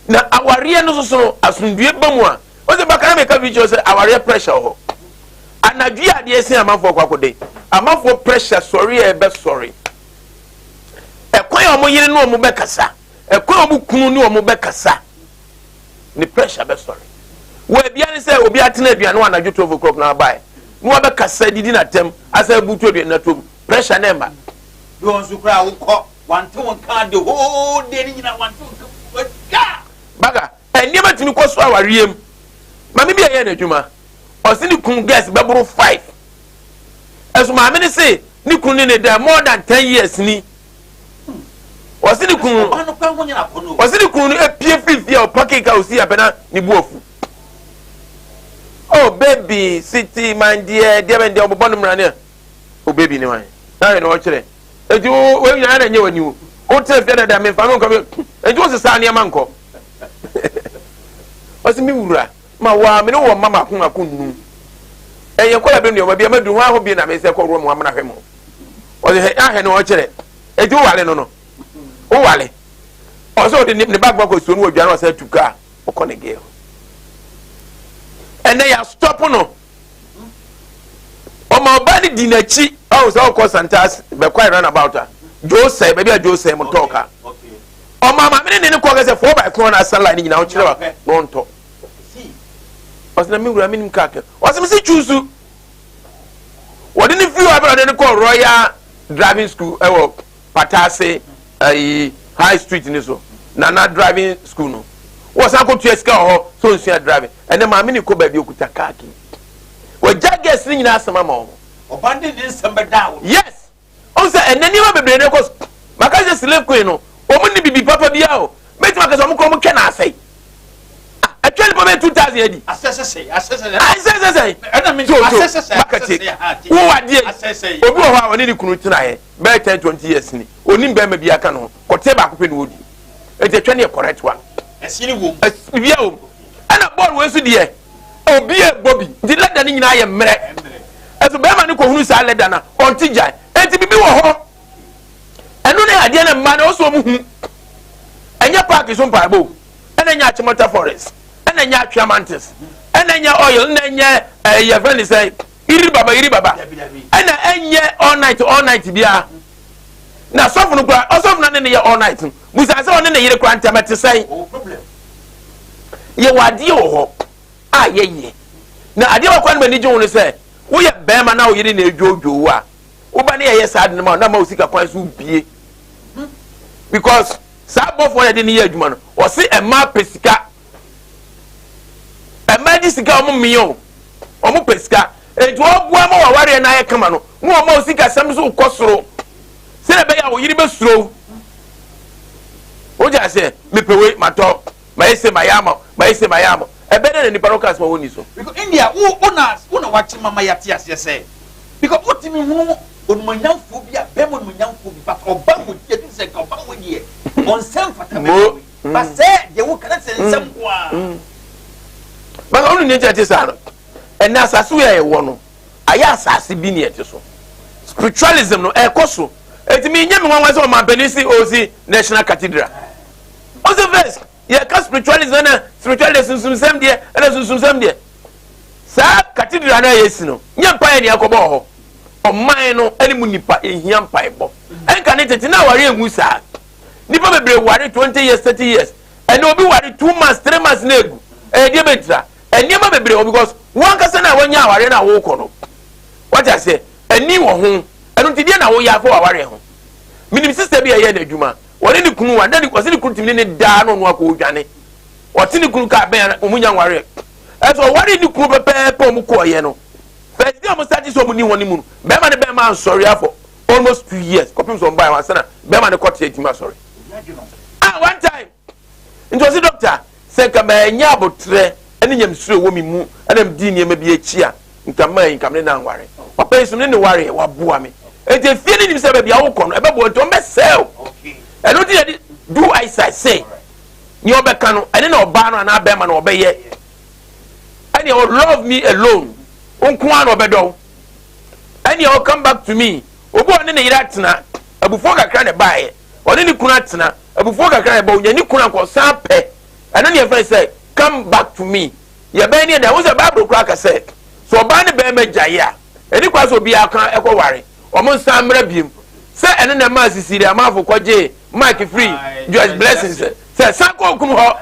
na awareɛ no soso no asomdue ba mu a wọ́n baka na meka bi kyerɛ sɛ awareɛ pressure wɔ hɔ. Anadwo yi adeɛ sen amanfoɔ kɔ akɔde amanfoɔ pressure sɔre a ɛbɛsɔre ɛkwan a wɔn yere ne wɔn bɛkasa ɛkwan a wɔn kunu ne wɔn bɛkasa ne pressure bɛsɔre wɔ ebia ne sɛ obi atena aduane wɔ anadwo 12 o'clock na abae. na wabɛkasa didi n'atɛm asa abutu aduane no atom, pressure na ɛma. Bi wɔn nso koraa wokɔ wante wo nka the whole day ne nyinaa wante wo nka wadwa. Baga nneɛma tumi kɔ so awareɛ mu. Maame bi a ɛyɛ n'adwuma, ɔse ne kunu girls bɛboro five, ɛso maame ne se ne kunu ne ne da more than 10 years ni. Ɔse ne kunu Ɔba no kora ho nyɛ akɔnɔ. Ɔse ne kunu no epie firi fie a ɔpa keeki a osi apɛ na ne bu afu. "Oh baby, city man deɛ deɛ bɛn deɛ ɔbɛbɔ no mmara ne o baby ne wan na ayɛ na ɔkyerɛ eti wo wo nyinaa na nyɛ w'ani wo wo tena fie dada memfa me nkɔ me eti wo sesa nneɛma nkɔ. Ɔse me wura ma waa me ne wɔ mma mako mako nnum, ɛyɛ nkɔla bɛ nneɛma bi a madu ho aho bi na me sɛ kɔ wura mu amena hwɛ mo. Ɔse hɛ ahwɛ ne ɔkyerɛ eti wo wale no no wo wale. Ɔsɛ ɔde ne bag bakɔ suo no wɔ dwa no, ɔsɛ atu kaa ɔkɔ ne girl. Ɛnɛ yɛ stop no, ɔma ɔbaa no di n'akyi. Ɔwɔ sɛ ɔkɔ Santas bɛkɔ roundabout a Joe sɛ baabi a Joe sɛ mo tɔɔ ka, ɔma maame ne ne kɔ kɛsɛ four by four na asa line nyinaa ɔkyerɛ wa na ɔntɔ. Ɔsɛ na me wura mi nim kaa kɛ, ɔsɛ mi si twusu. Wɔde ne firi hɔ abɛn, ɔde ne kɔ Royal Driving School ɛwɔ Patase ɛyi High Street ni so. Nana driving school no, wɔsan kɔ tua sika wɔ hɔ so nsua driving. Ɛnɛ maame ne kɔ baabi okuta kaa key, wɔgya girls ne nyinaa asɛm ama wɔn. Ɔba ne ne nsɛm bɛda wo. Yes, ɔn sɛ ɛnɛ nneɛma bebree ne kɔ so. Maka sɛ slave queen no, wɔn ni bibi papa bi a o mɛtumi aka sɛ wɔn kɔ wɔn twɛ n'asɛe atwa nipa bɛyɛ 2,000 adi. Asɛsɛsɛ asɛsɛsɛ. Asɛsɛsɛ. Ɛna mi to to asɛsɛsɛ. Bakati asɛsɛsɛ ha ti. Wo adeɛ Asɛsɛsɛ. obi wɔ hɔ a ɔne ne kunu tenaeɛ bɛyɛ 10, 20 years ni, onim bɛrima bi aka no ho kɔtɛ baako pɛ na ɔdi, eti atwa ne yɛ correct one. Ɛsi ni wom. Biribi a wɔm ɛna bɔɔl wei nso deɛ obi ɛbɔ bi nti leather no nyinaa yɛ mmerɛ. Ɛmmerɛ. Ɛso bɛrima no kɔhunu saa leather no a ɔnte gyae, eti biribi wɔ hɔ. Ɛno ne adeɛ no mmaa no ɔsɔ ɔmo hu. Ɛnyɛ park so mpaebɔ o, ɛna ɛnyɛ Achimota Forest, ɛna ɛnyɛ Atwea Mountains, ɛna ɛnyɛ oil, ɛna ɛnyɛ ɛyɛ yɛfrɛ ne sɛ iri baba iri baba. Dabi dabi. Ɛna ɛnyɛ all night all night biara na sɔfo no kura. Ɔsɔfo no ne ne yɛ all night no, busa sɛ ɔne ne yere kura ntɛm ɛte sɛn. Ɔwɔ problem. Yɛwɔ adeɛ wɔ hɔ a yɛyɛ na adeɛ wɔ kwan no ma ani gye wo no sɛ woyɛ bɛrima na wo yere na edwodwo wo a woba ne yɛyɛ saa de no ma wo na ma wo sika kwan so bie, because saa bɔfoɔ yɛde ne yɛ adwuma no, ɔse ɛmaa pɛ sika, ɛmaa di sika, ɔmo mmea o, ɔmo pɛ sika. Eti ɔboa ma wawareɛ na ayɛ kama no na ɔma wo sika sɛm so kɔ soro sɛdeɛ ɛbɛyɛ a wo yere bɛsuro wogye aseɛ. Mepɛ wei matɔ, mayɛ se mayɛ ama, mayɛ se mayɛ ama. Ɛbɛyɛ dɛ na nipa no ka sɛ wɔn ni so. Because India wo na wakye mama yate aseɛ sɛ because wotumi hunu onumanyamfoɔ bi a bɛrima onumanyamfoɔ bi, but ɔba wɔ di ɛdi sɛ nka ɔba wɔ deɛ ɔnsɛm fata bɛrima wei, but sɛ deɛ wo kana sɛ nsɛm ko a. Baka ɔno ne nkyɛn te saa no. Ɛnɛ asase wei a yɛwɔ no ayɛ asase bi ne ɛte so, spiritualism no ɛkɔ so. Eti mi nye mi nwanwa sɛ ɔmampanin si osi National Cathedral. Ɔsɛ first yɛka spiritualism ɛna spiritualism sunsumsɛm deɛ ɛna sunsumsɛm deɛ, saa cathedral no a yɛsi no nyɛ mpaeɛ ne akɔbɔ wɔ hɔ. Ɔman no ɛne mu nipa ehia mpaebɔ. Ɛnka ne tete na aware ehu saa, nipa bebree ware 20 years, 30 years. Ɛna obi ware 2 months, 3 months na egu. Ɛyɛ deɛ bɛntira nneɛma bebree wɔ, because wɔn ankasa na wɔnya aware na wɔrekɔ no, wɔte aseɛ ani wɔ ho. Ɛno nti deɛ na wɔyɛ afɔ wɔ aware ho. Minim sister bi a ɛyɛ n'adwuma, wɔne ne kunu wa na ɔsɛ ne kunu tumi ne ne daa na ɔno akɔ odwane. Ɔte ne kunu kaa bɛn, ɔmo nya nware. Ɛsɛ ɔware ne kunu pɛpɛɛpɛ, ɔmo kɔɔyɛ no first day ɔmo start sɛ ɔmo ni hɔ ne mu no, bɛrima ne bɛrima ansɔre afɔ almost 2 years kɔpem sɛ ɔmo baa wɔn asana bɛrima ne kɔte etimi asɔre. Ah, one time nti ɔsi, "Doctor, sɛ nka mɛnya abotrɛ ɛne nyamsuro ɛwɔ mi mu ɛna mi di nneɛma bi akyi a, nka maa yi nka mi ne na nware papa yi so ne ne ware waboa mi." Nti efie ne nim sɛ baabi a wokɔ no ɛbɛboa, nti wɔn bɛ sɛw. Ɛno ti yɛde do as I say, nea ɔbɛka no ɛne na ɔbaa no anaa bɛrima no ɔbɛyɛ ɛnea ɔ love me alone nko ara na ɔbɛdɔw, ɛnea ɔ come back to me. Obi a ɔne ne yere atena, abufuo kakra na ɛbaeɛ, ɔne ne kunu atena, abufuo kakra na ɛba, onya ne kunu ankɔ ɔsan pɛ. Ɛno ne yɛfrɛ sɛ come back to me. Yɛbɛn ne yɛda ho sɛ Bible koraa ka sɛ sɛ ɔbaa ne bɛrima gyae a, ɛni kwa sɛ obiara ka ɛkɔ ware ɔmo nsan mmerɛ biem. Sɛ ɛno na ɛmaa Sisiri Amanfo kɔgye Mike free Joyce Blessing sɛ san kɔ okunu hɔ.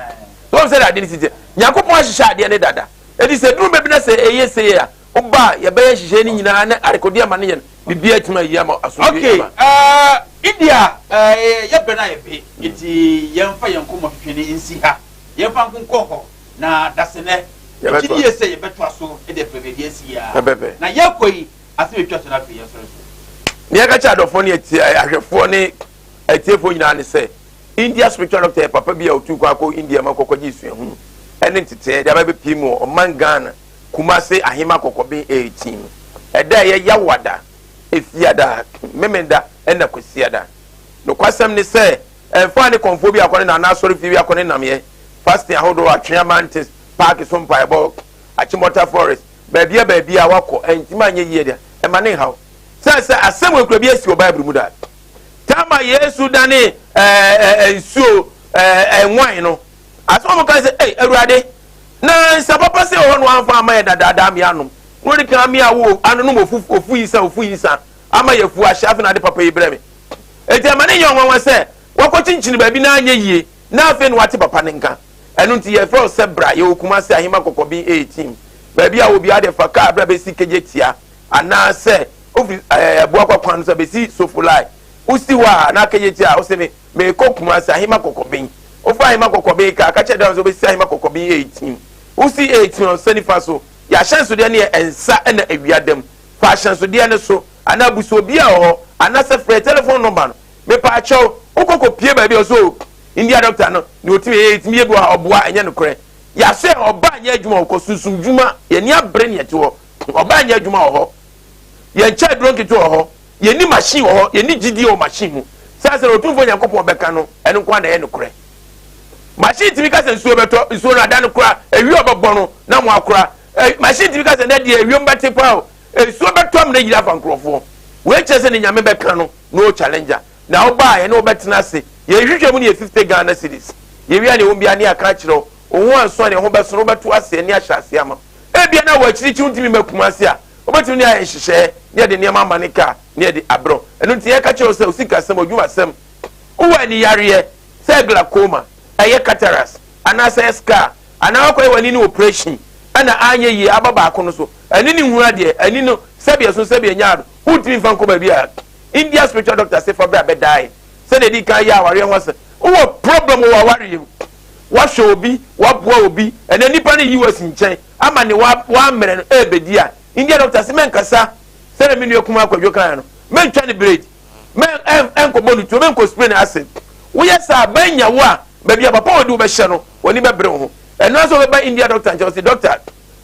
Wɔn sɛ ade ne sisi Nyankopɔn ahyehyɛ adeɛ ne dada. Eti sɛ duru baabi na sɛ ɛyɛ sɛ yɛ a Woba a, yɛbɛyɛ nhyehyɛe no nyinaa na adekodeɛ ama no yɛ no, biribiara atumi ayi ama asomdwoe Okay, aba. India, yɛ berɛ no ayɛ pe, enti yɛmfa yɛn nkɔmmɔtwetwe no nsi ha. Yɛmfa nkonkɔ hɔ, na dasenɛ, megye Yɛbɛtoa die so. sɛ yɛbɛtoa so de afiri baabi asi yi ara. Pɛpɛpɛ. Na yɛrekɔ yi, asɛm a ɛtwa to no afei yɛnsɔre so. Nea yɛka kyerɛ adɔfoɔ ne atie, ahwɛfoɔ ne atiefoɔ nyinaa ne sɛ, India spiritual doctor yɛ papa bi a ɔtuu kwan kɔɔ India ma kɔkɔgyee suahunu ne nteteɛ de aba bɛpie mu wɔ ɔman Ghana, Kumase Ahema Kɔkɔben 18. Ɛda a ɛyɛ Yawada, Efiada, Memenda ɛna Kwasiada. Nokwasɛm ne sɛ, ɛmfaa ne kɔmfoɔ bi akɔ ne nana asɔrefie bi akɔ ne namyɛ, fasting ahodoɔ, Atwea Mantis, paake so mpaebɔ, Achimota Forest, baabia baabia a wakɔ, antumi anyɛ yie deɛ, ɛma ne nhaw. Sɛ sɛ asɛm wɔ kura bi asi wɔ Bible mu da. Tam a Yesu dane ɛɛ nsuo ɛɛ nwan no, asɛm a wɔka sɛ, Ei, Awurade, na nsa papa sɛ wɔ hɔ no amfa ama yɛ dadaada ame anom. Na wɔde kan ame awo anonom ofu ofu yi nsa ofu yi nsa ama yɛfu ahyɛ afei na ade papa yi brɛ me. Enti ɛma ne nyɛ ɔnwanwa sɛ wakɔkyinkyini baabi na anyɛ yie na afei na wate papa ne nka. Ɛno nti yɛfrɛ wo sɛ bra, yɛwɔ Kumasi Ahema Kɔkɔben 18. Baabi a wɔ biara deɛ fa kaa bra bɛsi Kegye Tia anaasɛ wofiri ɛɛ Abuakwa kwan no so bɛsi Sofolai. Wosi hɔ a anaa Kegye Tia a wose me merekɔ Kumasi Ahema Kɔkɔben. Wofa Ahema Kɔkɔben kaa ka kyerɛ driver sɛ wobɛsi Ahema Kɔkɔben 18. Wosi 18 a nsa nifa so. Yɛ ahyɛnsodeɛ no yɛ nsa na awia da mu. Fa ahyɛnsodeɛ no so anaa busa obi a ɔwɔ hɔ anaasɛ frɛ telephone number no. Mepaakyɛw, wokɔ kɔpie baabi a ɔsɛ o India doctor no nea ɔtumi yɛ yɛtumi yɛ bi wɔ ha ɔboa ɛnyɛ nokorɛ. Yɛasɛ ɔbaa nyɛ adwuma ɔkɔ sunsum dwuma yɛni abere ne yɛte hɔ ɔbaa nyɛ adwuma wɔ hɔ yɛnkyɛ aduro nketewa wɔ hɔ yɛnni machine wɔ hɔ yɛnni gyidie wɔ machine mu sɛ sɛ Otumfoɔ Nyankopɔn bɛka no ɛno nko ara na ɛyɛ nokorɛ. Machine tumi ka sɛ nsuo bɛtɔ nsuo no ada no kora ewia ɔbɛbɔ no na mo akora. Machine tumi ka sɛ nɛ deɛ ewiem bɛte paa o nsuo bɛtɔ amena yiri afa nkurɔfoɔ. Wei kyerɛ sɛ ne Nyame bɛka no no challenger. Na wo ba a yɛne wo bɛtena ase yɛn hwehwɛ mu no yɛ 50 Ghana cedis. Yɛwie a nea ɛwɔ mu biara ne yɛaka akyerɛ wo. Wo ho anso a nea ɛho bɛso no wobɛto aseɛ ne ahyɛ aseɛ ama wo. Ebia na wɔ akyirikyiri wontumi mma Kumasi a wobɛtumi ne ayɛ nhyehyɛɛ ne yɛde nneɛma ama ne kaa ne yɛde abrɛ wo. Ɛno nti yɛka kyerɛ wo sɛ wo sikasɛm, w'adwumasɛm, wowɔ ani yareɛ sɛ glaucoma, ɛyɛ cataracts anaasɛ ɛyɛ scar anaa woakɔyɛ w'ani no operation ɛna anyɛ yie aba baako no so ani no nhunu adeɛ, ani no sɛbi ɛso sɛbi ɛnyɛ ado wontumi mfa nkɔ baabi a India spiritual doctor se fa bra bɛdae sɛdeɛ ɛdi kan yɛ awareɛ ho asɛm. Wowɔ problem wɔ w'awareɛ mu, woahwɛ obi, woaboa obi, ɛnɛ nipa no yi wo asi nkyɛn ama ne w'ammerɛ no ɛrebɛdi a, India doctor se mɛnkasa sɛdeɛ me nua kumaa Kwadwo kaeɛ no, mɛntwa ne braid, mɛ ɛnkɔbɔ ne tuo, mɛnkɔ spray no acid. Woyɛ saa a, bɛnya wo a, baabi a papa a ɔde wo bɛhyɛ no, w'ani bɛbere wo ho. Ɛno ara sɛ wobɛba India doctor nkyɛn, ɔse doctor,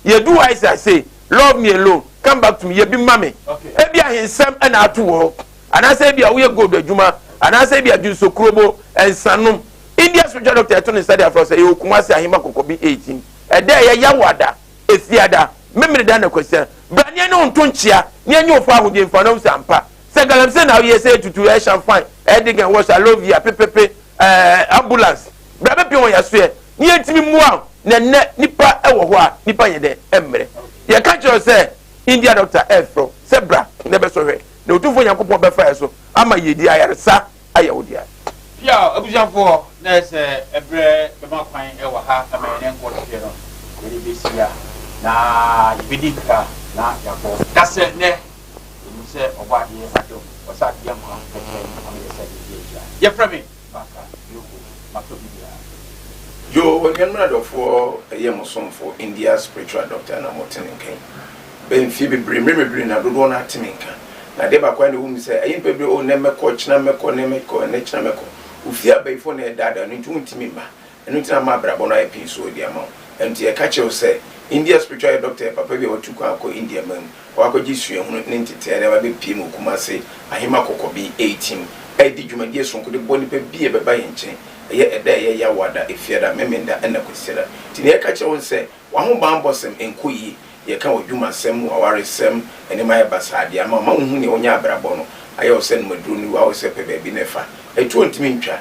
yɛdu hɔ ayɛ sɛ I love me alone, come back to me, yɛ bi ma me. Ebi ahensɛm na ato wɔ hɔ, anaasɛ ebi a woyɛ gold adwuma, anaasɛ ebi a dwonsokurobo, nsanom. India spiritual doctor ɛto ne nsa de afrɛ sɛ yɛwɔ Kumasi Ahema Kɔkɔbi 18. Ɛda ɛyɛ Yawada, Efiada, Memeneda na Kwasiada. Bra ne ɛne wo nto nkyea, ne ɛnyɛ wo fa ahodie mfa na wo sɛ ampa. Sɛ galamsey na woyɛ, sɛ etutu, ɛyɛ shamfan, ɛyɛ dig and wash, alovia, pepepe, ɛɛ ambulance. Bra bɛpie wɔn yasoɛ, ne yɛntumi mmoa wo. Na nnɛ nipa wɔ hɔ a nipa nyɛ dɛ mmerɛ. Yɛka kyerɛ wo sɛ India doctor ɛrefrɛ wo sɛ bra na bɛsɔ hwɛ na Otumfoɔ Nyankopɔn bɛfa yɛ so ama yiedie ayaresa ayɛ wo dea. Piaw abusuafoɔ, na ayɛ sɛ ɛberɛ bɛma kwan wɔ ha ma yɛne nkɔ hwehwɛ no yɛde bɛhyia na yɛbɛdi nka na yɛabɔ da sɛ nnɛ yɛnim sɛ Ɔbɔadeɛ adom ɔsɛ adeɛ nkwa bɛkyɛ ama yɛsɛ yɛdi ahyia. Yɛfrɛ me Baka Yoko matɔ biribiara. Yoo onuanom ne adɔfoɔ ɛyɛ mo somfo India spiritual doctor na mo te ne nka yi bɛ mfie bebree mmerɛ bebree na dodoɔ no ate me nka na adeɛ baako a na ɛwɔ mu sɛ ɛyɛ nipa bebree oh nnɛ mɛkɔ kyena mɛkɔ nnɛ mɛkɔ nnɛ kyena mɛkɔ ofie abayifoɔ na ɛdaadaa no nti wontumi mma ɛno nti na ama abrabɔ no ayɛ pii so de ama wo ɛno nti yɛka kyerɛ wo sɛ India spiritual yɛ doctor yɛ papa bi a watu kwan akɔ India man mu Wakɔgye suahunu ne nteteɛ na wabɛpue mu wɔ Kumase Ahema Kɔkɔbe 18 redi dwumadie sononko de boa nnipa bi a ɛbɛba yɛn nkyɛn. Ɛyɛ ɛda a ɛyɛ Yawoada, Efiada, Memenda ɛna Kwasiada. Nti nea yɛka kyerɛ wo ne sɛ w'ahobanbɔsɛm nkɔ yie. Yɛka w'adwumasɛm, w'awaresɛm, nneɛma ayɛ basaa de ama wo ma wonhu nea wonya abrabɔ no ayɛ wo sɛ nomaduro no wura wo sɛ pɛ baabi na fa. Ɛtuo ntumi ntwa.